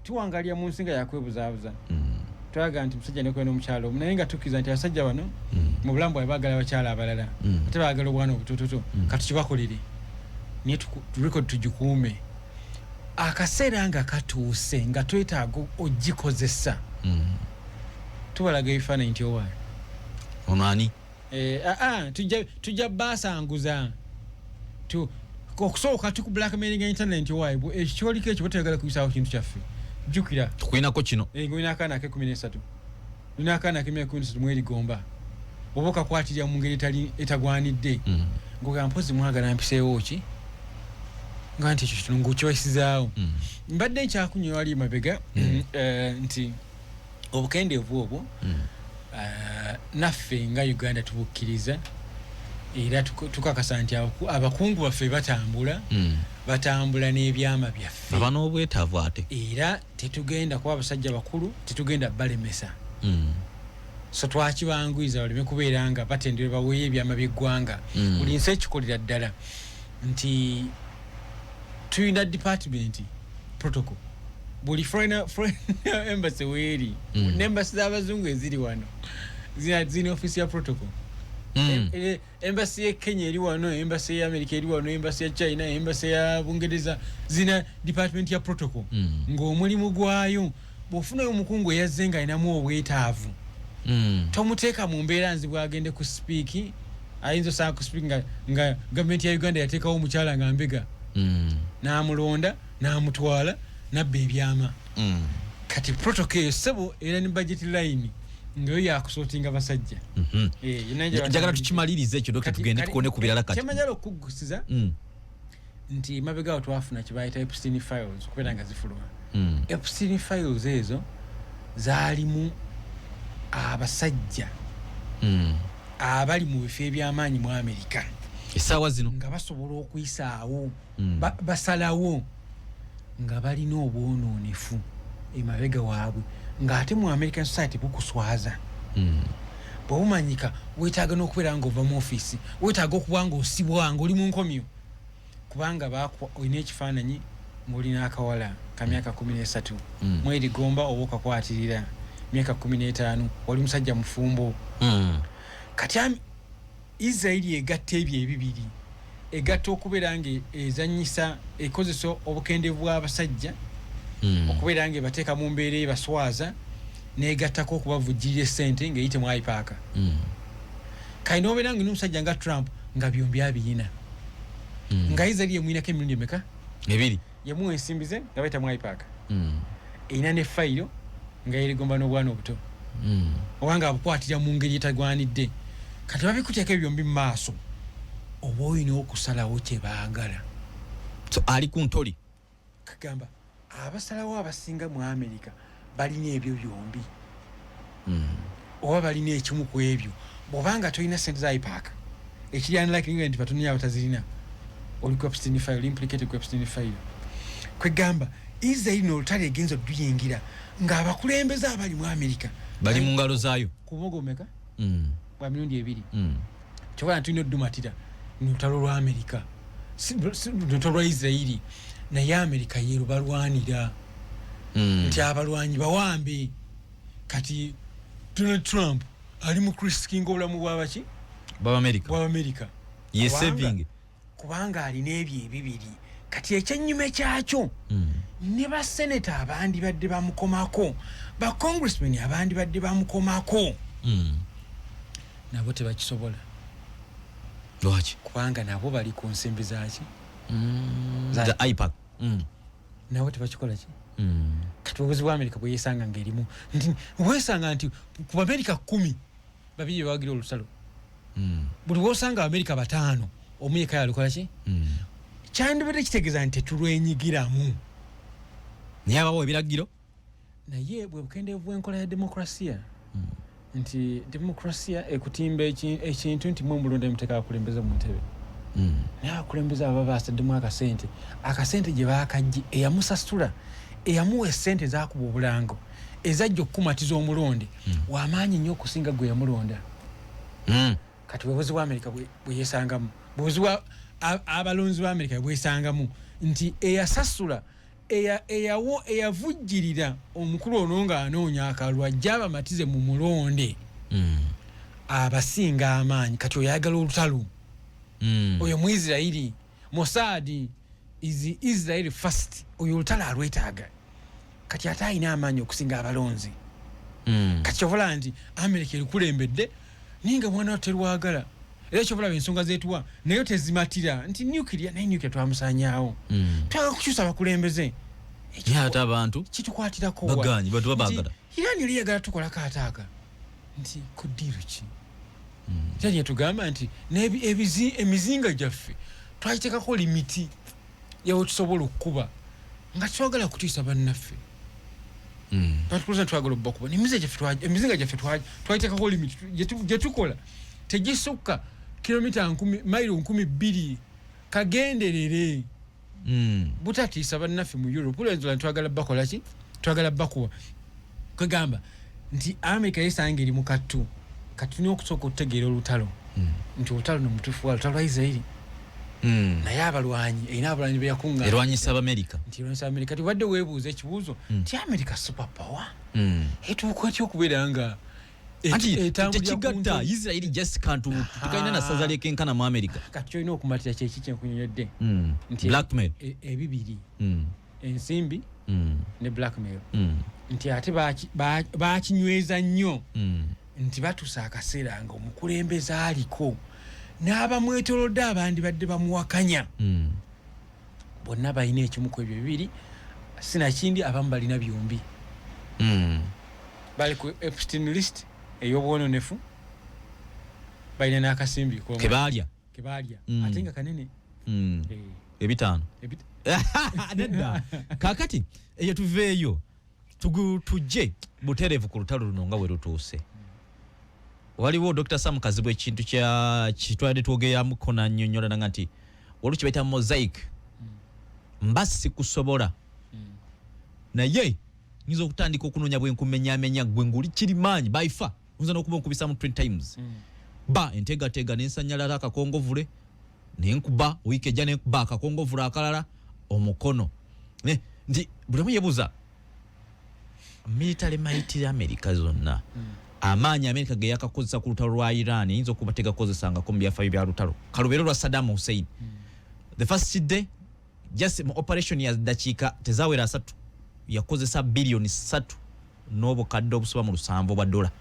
tuwangalira mu nsi nga yakwebuzaabuza. Twagala nti musajja nekuba n'omukyala omu, naye nga tukkiriza nti abasajja bano mu bulamu bwabwe baagala abakyala abalala, ate baagala obwana obutototo. Katukibakolere, naye record tugikuume. Akaseera nga katuuse nga twetaaga ogikozesa, tubalaga ebifaananyi nti owaayo Ono ani? Tujja basanguza. Okusooka tuku blackmailing internet waibwe, ekyo kyoliko ekyo batayagala kuyisaawo kintu kyaffe. Jjukira tukulinako kino. Ng'olina akaana ak'e13, olina akaana ak'emyaka 13 mwerigomba, oba okakwatirira mu ngeri etagwanidde, ng'ogamba mpozi mwagala mpiseewo ki, nga nti ekyo kitono ng'okiwasizaawo. Mbadde nkyakunywa wali mabega nti obukendeevu obwo naffe nga Uganda tubukkiriza, era tukakasa nti abakungu baffe batambula, batambula n'ebyama byaffe. Aba n'obwetaavu ate. Era tetugenda kuba abasajja bakulu, tetugenda balemesa. So twakibanguyiza baleme kubeera nga batendera baweeyo ebyama by'eggwanga. Buli nsi ekikolera ddala nti tulina department protocol, buli foreign embassy weeri, n'embassy z'abazungu eziri wano zirina office ya protocol. Embassy ye Kenya eri wano, embassy ya America eri wano, embassy ya China, embassy ya Bungereza zina department ya protocol. Ng'omulimu gwayo bw'ofunayo omukungu eyazze nga alinamu obwetaavu, tomuteeka mu mbeera nzibu agende ku speak. Ayinza osanga ku speak nga gavumenti ya Uganda yateekawo omukyala nga mbega, n'amulonda n'amutwala nabba ebyama. Kati protocol eyo ssebo era ne budget line ngayo yakusootinga basajja. Njagala tukimalirize ekyo, Dokita, tugende tukone ku birala kati. Kyemanyala okukuggusiza nti mabega awo twafuna kye bayita Epstein files okubeera nga zifuluma. Epstein files ezo zaalimu abasajja abali mu bifo ebyamaanyi mu Amerika essaawa zino nga basobola okuyisaawo, basalawo nga balina obwonoonefu emabega waabwe, ng'ate mu American society bukuswaza. Bwebumanyika weetaaga n'okubeera ng'ova mu ofiisi, weetaaga okuba ng'osibwa ng'oli mu nkomyo, kubanga olina ekifaananyi ng'olina akawala ka myaka 13, mwerigomba oba okakwatirira myaka 15, oli musajja mufumbo. Kati Israeli egatta ebyo ebibiri, egatta okubeera nga ezannyisa, ekozesa obukendeevu bw'abasajja okubeera nga ebateeka mu mbeera ebaswaza, n'egattako okubavujjirira essente ng'eyite mu AIPAC. Kale n'obeera nga n'omusajja nga Trump nga byombi abiyina, nga Israeli emuyinako emirundi emeka? Ebiri. Yamuwa ensimbi ze nga bayita mu AIPAC, erina ne fayiro nga yerigomba n'obwana obuto, oba nga abukwatira mu ngeri etagwanidde. Kati babikuteeka ebyo byombi mu maaso, oba olina okusalawo kye baagala. So ali ku ntoli. Kagamba abasalawo abasinga mu Amerika balina ebyo byombi, oba balina ekimu ku ebyo. Bw'obanga tolina sente za AIPAC, ekiri unlikely nti batono abatazirina, oli ku Epstein file, oli implicated ku Epstein file. Kwegamba Israeli n'olutalo egenza odduyingira ng'abakulembeze abali mu Amerika bali mu ngalo zaayo. Ku meka bwa mirundi ebiri. Kyokola tulina oddumatira lutalo lwa Amerika, lutalo lwa Israeli, naye Amerika yeero balwanira nti abalwanyi bawambe. Kati Donald Trump ali mu kuriskinga obulamu bwabaki? Bw'Abamerika. Bw'Abamerika. Ye saving. Kubanga alina ebyo ebibiri. Kati ekyennyume kyakyo, ne baseneta abandi badde bamukomako, ba congressmen abandi badde bamukomako, nabo tebakisobola. Lwaki? Kubanga nabo bali ku nsimbi zaki? Za AIPAC. Nabo tebakikola ki. Kati obuzibu bwa Amerika bweyesanga ngaerimu nti wesanga nti ku Bamerika 10, 2 bebawagira olutalo. Buli wosanga Abamerika 5, omu yekka yalukola ki. Kyandibadde kitegeeza nti tetulwenyigiramu. Naye abawo ebiragiro. Naye bwe bukendeevu bw'enkola ya demokrasiya, nti demokrasiya ekutimba ekintu nti mwe mulonda muteeka abakulembeze mu ntebe, naye abakulembeze aba basaddemu akasente, akasente gye baakajje, eyamusasula, eyamuwa essente zakuba obulango ezajja okukumatiza omulonde, wamaanyi nnyo okusinga gwe yamulonda. Kati bwe buzibu bwa Amerika bwe yeesangamu, bwe buzibu abalonzi ba Amerika bwesangamu, nti eyasasula, eyavujjirira omukulu ono ng'anoonya akalulu ajja abamatize mu mulonde, abasinga amaanyi. Kati oyo ayagala olutalo, oyo Muisirairi, Mossad is Israel first, oyo olutalo alwetaaga. Kati ate alina amaanyi okusinga abalonzi. Kati kyovola nti Amerika erikulembedde. Naye nga mwana terwagala, era kyobulaba ensonga zetuwa naye tezimatira nti nuclear, naye nuclear twamusanyawo. Twagala kukyusa abakulembeze. Ate abantu kitukwatirako bagaanyi, bantu babaagala. Iran yali yagala tukolako ataaka nti ku ddiiru ki? Iran yatugamba nti emizinga gyaffe twagitekako limiti yawe tusobola okukuba nga twagala kutiisa bannaffe. Batukuza twagala obbakuba emizinga gyaffe twagitekako limiti gye tukola tegisukka kilomita 1000, mayiro 2000, kagenderere. Butatiisa bannaffe mu Europe. Olw'ensonga twagala bakola ki? Twagala bakuba. Kwegamba nti America yesanga eri mu kattu. Kati tulina okusooka okutegeera olutalo. Nti olutalo no mutuufu wa lutalo lwa Israeli. Naye abalwanyi, erina abalwanyi be yakuŋŋaanya. Erwanyisa Abamerika. Nti erwanyisa Amerika. Kati obadde weebuuza ekibuuzo nti America super power etuuka etya okubeera nga anti tekigatta Israeli just kantu tekalina na ssaza lyekenkana mu America. Kati kyolina okumatira kyeki kyenkunyonyodde nti blackmail ebibiri, ensimbi ne blackmail. Nti ate bakinyweza nnyo nti batuusa akaseera nga omukulembeze aliko n'abamwetoolodde abandi badde bamuwakanya bonna balina ekimu ku ebyo bibiri, sinakindi abamu balina byombi. Bali ku Epstein list ey'obwononefu, balina n'akasimbi kebalya kebalya ate nga kanene. 5 nedda. Kakati eyo tuveeyo tujje butereevu ku lutalo luno nga bwe lutuuse. Waliwo Dr. Sam Kazibwe ekintu kya kitwadde twogeramuko n'annyonnyola nanga nti waliwo kye bayita mosaic. Mba sikusobola naye nyinza okutandika okunoonya bwe nkumenyaamenya gwe ng'oli kirimaanyi baifa oyinza n'okuba onkubisa mu 20 times. Ba enteegateega n'ensanyalala akakongovule nenkuba wiiki ejja nenkuba akakongovule akalala omukono. Nti buli omu yeebuuza military might ya America zonna amaanyi America ge yakakozesa ku lutalo lwa Iran eyinza okuba tegakozesangako mu byafaayo bya lutalo kalubeere lwa Saddam Hussein. The first day just mu operation ya dakiika tezawera 3 yakozesa biliyoni 3 n'obukadde obusoba mu 7 obwa dola.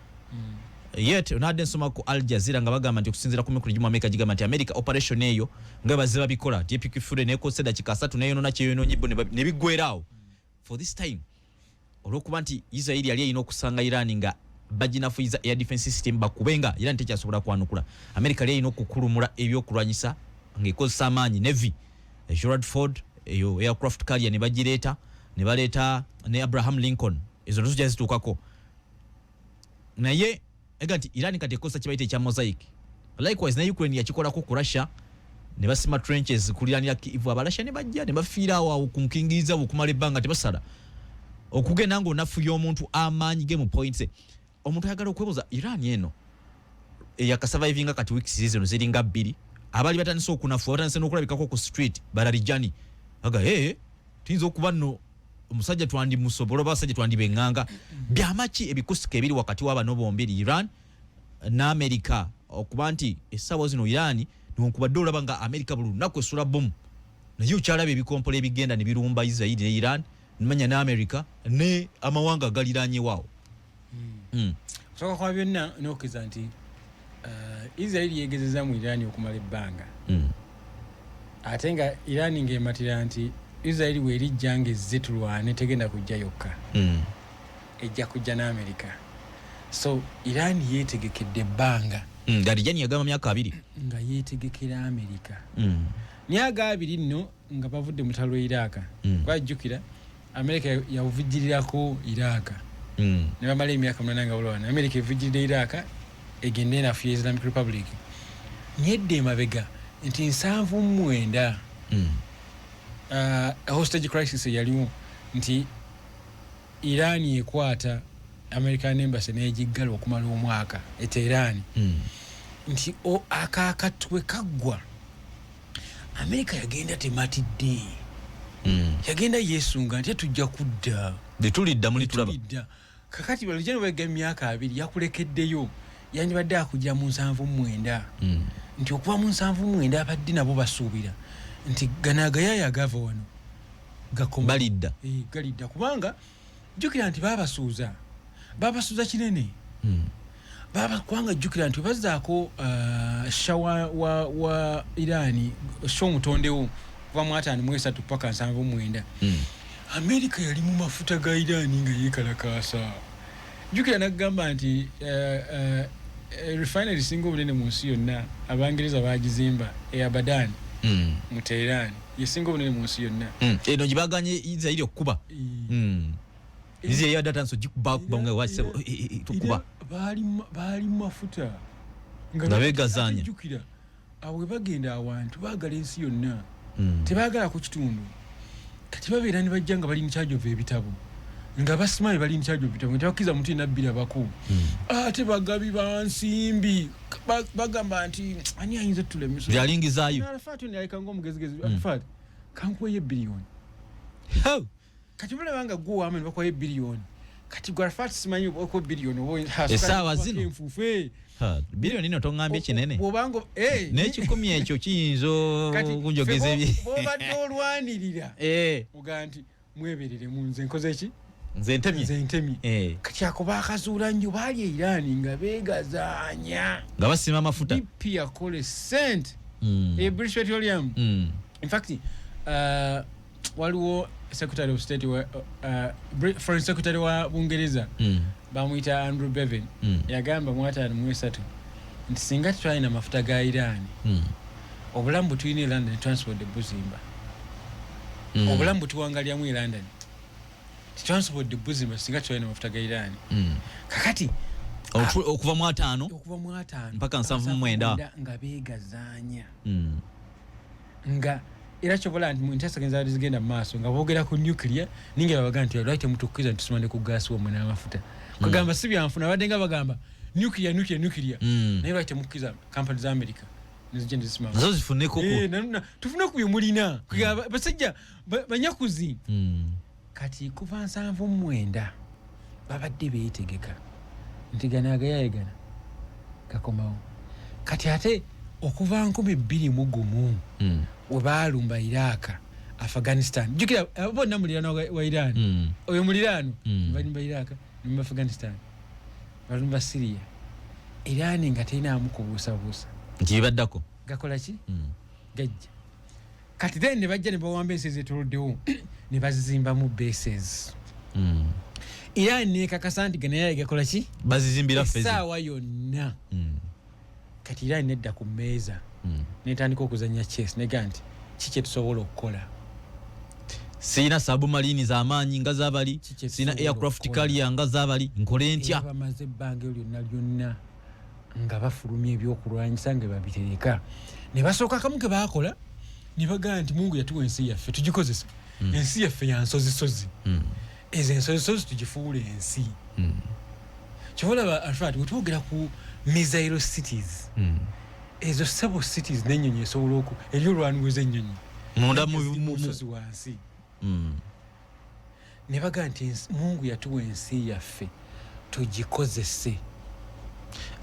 Yet onadde nsoma ku Al Jazeera nga bagamba nti okusinziira ku mikulu gimu America gigamba nti America operation eyo nga bazze babikola Epic Fury nekozesa dakiika 3 neyonoona kyeyonoonye bo ne biggweeraawo. For this time olw'okuba nti Israel yali erina okusanga Iran nga baginafuyiza air defense system bakube nga Iran tekyasobola kwanukula. America yali erina okukulumula ebyokulwanyisa ng'ekozesa amaanyi Navy, Gerald Ford eyo aircraft carrier ne bagireeta, ne baleeta ne Abraham Lincoln, ezo nazo zijja zituukako. Naye ega nti Iran kati ekozesa kye bayita ekya mosaic. Likewise ne Ukraine yakikolako ku Russia ne basima trenches kuliranira Kiev, Abarussia ne bajja ne bafiira awo awo ku nkingiriza okumala ebbanga tebasala. Okugenda ng'onafuya omuntu amaanyi ge mu points. Omuntu ayagala okwebuuza Iran eno eyakasurvivinga kati weeks zino ziringa 2, abali batandise okunafuwa batandise n'okulabikako ku street balarijani aga tuyinza okuba nno omusajja twandimusobola oba abasajja twandibenganga. Byamaki ebikusika ebiri wakati w'abano bombi Iran ne America okuba nti essaawa zino Iran newankubadde olaba nga America buli lunaku esula bomu, naye okyalaba ebikompola ebigenda ne birumba Israel ne Iran nimanya ne America ne amawanga agaliraanyewo. Okusooka kwa byonna n'okkiriza nti Israel yeegezeza mu Iran okumala ebbanga. Ate nga Iran ng'ematira nti Israel bw'erijja ng'ezze tulwane tegenda kujja yokka. Ejja kujja ne America. So Iran yeetegekedde ebbanga. Larijani yagamba myaka 2. Nga yeetegekera America. Myaka 2 nno nga bavudde mu lutalo lw'e Iraq. Kwajjukira America yavujjirirako Iraq. Ne bamala emyaka 8 nga balwana. America evujjirira Iraq egende enafuya Islamic Republic. Nyedde emabega nti 79 hostage crisis eyaliwo nti Iran ekwata American embassy n'egiggala okumala omwaka e Tehran. Nti akakatwe kaggwa America yagenda tematidde. Yagenda yeesunga nti tujja kudda. Tetulidda muli tulaba. Tetulidda. Kakati balujja ne emyaka 2 yakulekeddeyo yandibadde akujja mu 79. Nti okuva mu 79 abadde nabo basuubira nti gano agayaaya agava wano gakoma. Balidda. Galidda kubanga jjukira nti babasuuza. Babasuuza kinene. Baba kubanga jjukira nti bazzaako Shah wa Irani, Shah omutondewo kuva mu 53 paka 79. Amerika yali mu mafuta ga Irani nga yeekalakaasa. Jjukira nagamba nti refinery singa obunene mu nsi yonna Abangereza bagizimba e Abadan mu Tehran, yesinga obunene mu nsi yonna. Eno gibaganye Israeli okukuba. Israeli yadde atandise ogikubakuba nga wasebo tukuba. Baali mu mafuta nga beegazaanya. Jjukira awo we bagenda awantu baagala ensi yonna, tebaagala ku kitundu. Kati babeera ne bajja nga bali in charge of ebitabo, nga basimanyi bali in charge of ebitabo, nga tebakkiriza muntu yenna bbirabako. Ate bagabi ba nsimbi bagamba nti ani ayinza otulemesa? Yalingizaayo. Arafat ono yaleka ng'omugezigezi. Arafat kankuweyo biliyoni. Kati bulaba nga gwe ow'amaanyi bakuwayo biliyoni, kati gwe Arafat simanyi okuwa biliyoni oba Essaawa zino? Enfuufu. Ha, biliyoni ino toŋŋambye kinene. Bw'obanga N'ekikumi ekyo kiyinza kati okunjogeza ffe ebi bw'obadde olwanirira ogaa nti mwebereremu, nze nkoze ki? Nze ntemye. Nze ntemye. Kati ako bakazuula nnyo, baali e Irani nga beegazaanya nga basima amafuta. BP yakola esente e British Petroleum. In fact, waliwo secretary of state wa, foreign secretary wa Bungereza bamuyita Andrew Bevin, yagamba mu 53 nti singa tetwalina mafuta ga Iran, obulamu bwe tulina e London tetwansobodde buzimba. Obulamu bwe tuwangaliramu e London tetwansobodde buzimba singa tetwalina mafuta ga Iran. Kakati Okuva mu 50 okuva mu 50 mpaka 79. Nga beegazaanya nga era kyobola nti mu nteeseganya zaali zigenda mu maaso nga boogera ku nuclear, ninga babaga nti lwaki temutukkiriza nti ne ku gaasi wammwe n'amafuta? Kugamba si byanfuna, badde nga bagamba nuclear, nuclear, nuclear, naye lwaki temukkiriza kampani za America nezijja nezisima Nazo zifuneko ku Eh, tufune ku bye mulina? Kugamba basajja banyakuzi. Kati kuva 79 babadde beetegeka nti gano agayaye gana gakomawo. Kati ate okuva 2001 we baalumba Iraq, Afghanistan, jjukira abo bonna muliraano wa Iran. Oyo muliraano. Balumba Iraq, balumba Afghanistan, balumba Syria, Iran nga terinaamu kubuusabuusa nti bibaddako. Gakola ki? Gajja. Kati then ne bajja ne bawamba ensi ezetoloddewo ne bazizimbamu bases. Iran nekakasa nti ganayaye gakola ki? Bazizimbira fezi. Essaawa yonna. Kati Iran nedda ku mmeeza netandika okuzanya chess, nega nti ki kyetusobola okukola? Sirina submarine z'amaanyi nga zabali, Kiki sirina ekisobola aircraft okukola? carrier nga zabali, nkole ntya? Era bamaze ebbanga eryo lyonna lyonna nga bafulumya ebyokulwanyisa nga babitereka. Ne basooka kamu ke baakola ne bagamba nti Mungu yatuwa ensi yaffe, tugikozesa. Ensi yaffe ya nsozisozi, ezo ensozisozi tugifuule ensi. Kyova olaba Alfat wetwogera ku missile cities, ezo sebo cities n'ennyonyi esobola oku eri olwaniweza ennyonyi Munda ziri mu nsozi wansi. Ne bagamba nti Mungu yatuwa ensi yaffe, tugikozese.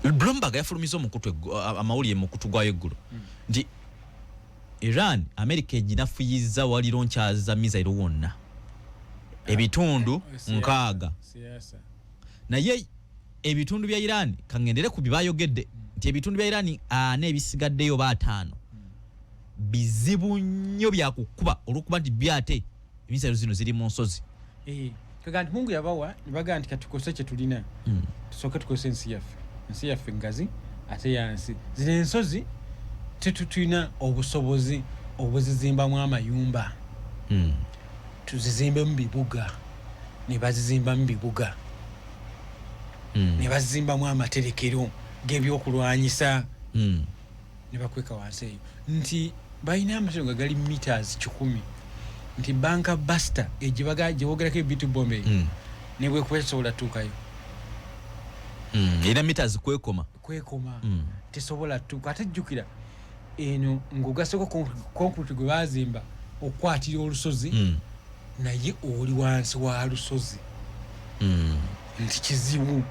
Bloomberg yafulumiza omukutu amawulire mu mukutu gwayo eggulo nti Iran, America eginafuyiza waliro nkyaza missile wonna ebitundu 60. Siasa. Naye ebitundu bya Iran, kaŋŋendere ku byebayogedde nti ebitundu bya Iran 4 ebisigaddeyo oba 5 bizibu nnyo byakukuba olwokuba nti byate emisairo zino ziri mu nsozi. Eh, kaga nti Mungu yabawa ne bagamba nti katukose kye tulina, tusooke tukozese ensi yaffe. Ensi yaffe ngazi ate yansi, zino ensozi tetulina obusobozi obuzizimbamu amayumba, tuzizimbemu bibuga. Ne bazizimbamu bibuga, ne bazizimbamu amaterekero g'ebyokulwanyisa, ne bakweka wansi eyo nti balina amaterekero nga gali meters 100, nti bunker buster gyebogerako ebitu bomba eyo ne bwekuba tesobola tuukayo. Erina meters kwekoma. Kwekoma. Tesobola tuuka. Ate jjukira eno ng'ogaseko concrete gwe bazimba okukwatira olusozi, naye oli wansi wa lusozi, nti kizibu.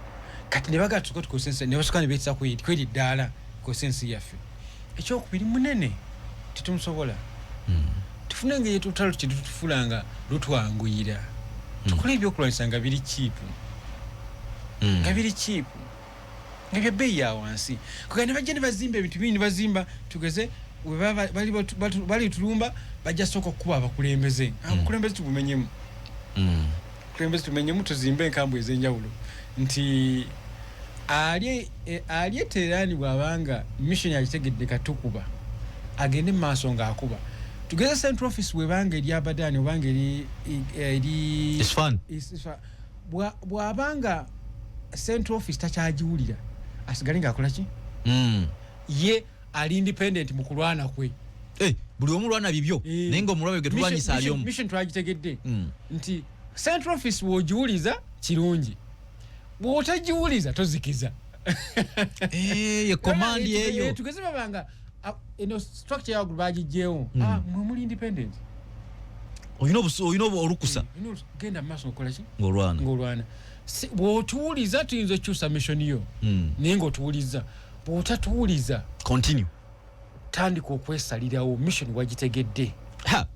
Kati ne bagaa tusoke tukozese ensi, ne basooka ne beetisa kweri ddaala tukozese ensi yaffe. Ekyokubiri, munene tetumusobola, tufune engeri olutalo kye tutufula nga lutwanguyira, tukole ebyokulwanyisa nga biri cheap, nga biri cheap. Nga byebbeeyi ya wansi. Kuga ne bajja ne bazimba ebintu bingi, ne bazimba, tugeze we baba bali tulumba, bajja sooka okukuba abakulembeze. Abakulembeze tubumenyemu, abakulembeze tumenyemu, tuzimbe enkambu ez'enjawulo, nti ali eTeherani bw'abanga mission agitegedde, katukuba, agende mu maaso ng'akuba. Tugeze central office bwebanga eri Abadani obanga eri Isfahan. Bw'abanga central office takyagiwulira, asigale ng'akola ki? Ye ali independent mu kulwana kwe. Eh, buli omu lwana bibyo, naye nga omulwabe gwe tulwanyisa ali omu. Mission twagitegedde nti central office bw'ogiwuliza kirungi, bw'otagiwuliza tozikiza. Eh, ye command eyo. Tugeze babanga eno structure yawaggulu bagigyewo. Ah, mwe muli independent. Olina olukusa. Genda mu maaso okola ki? Ng'olwana. Ng'olwana. Bw'otuwuliza tuyinza okukyusa mission yo, naye ng'otuwuliza. Bw'otatuwuliza, Continue. tandika okwesalirawo, mission wagitegedde. Ha.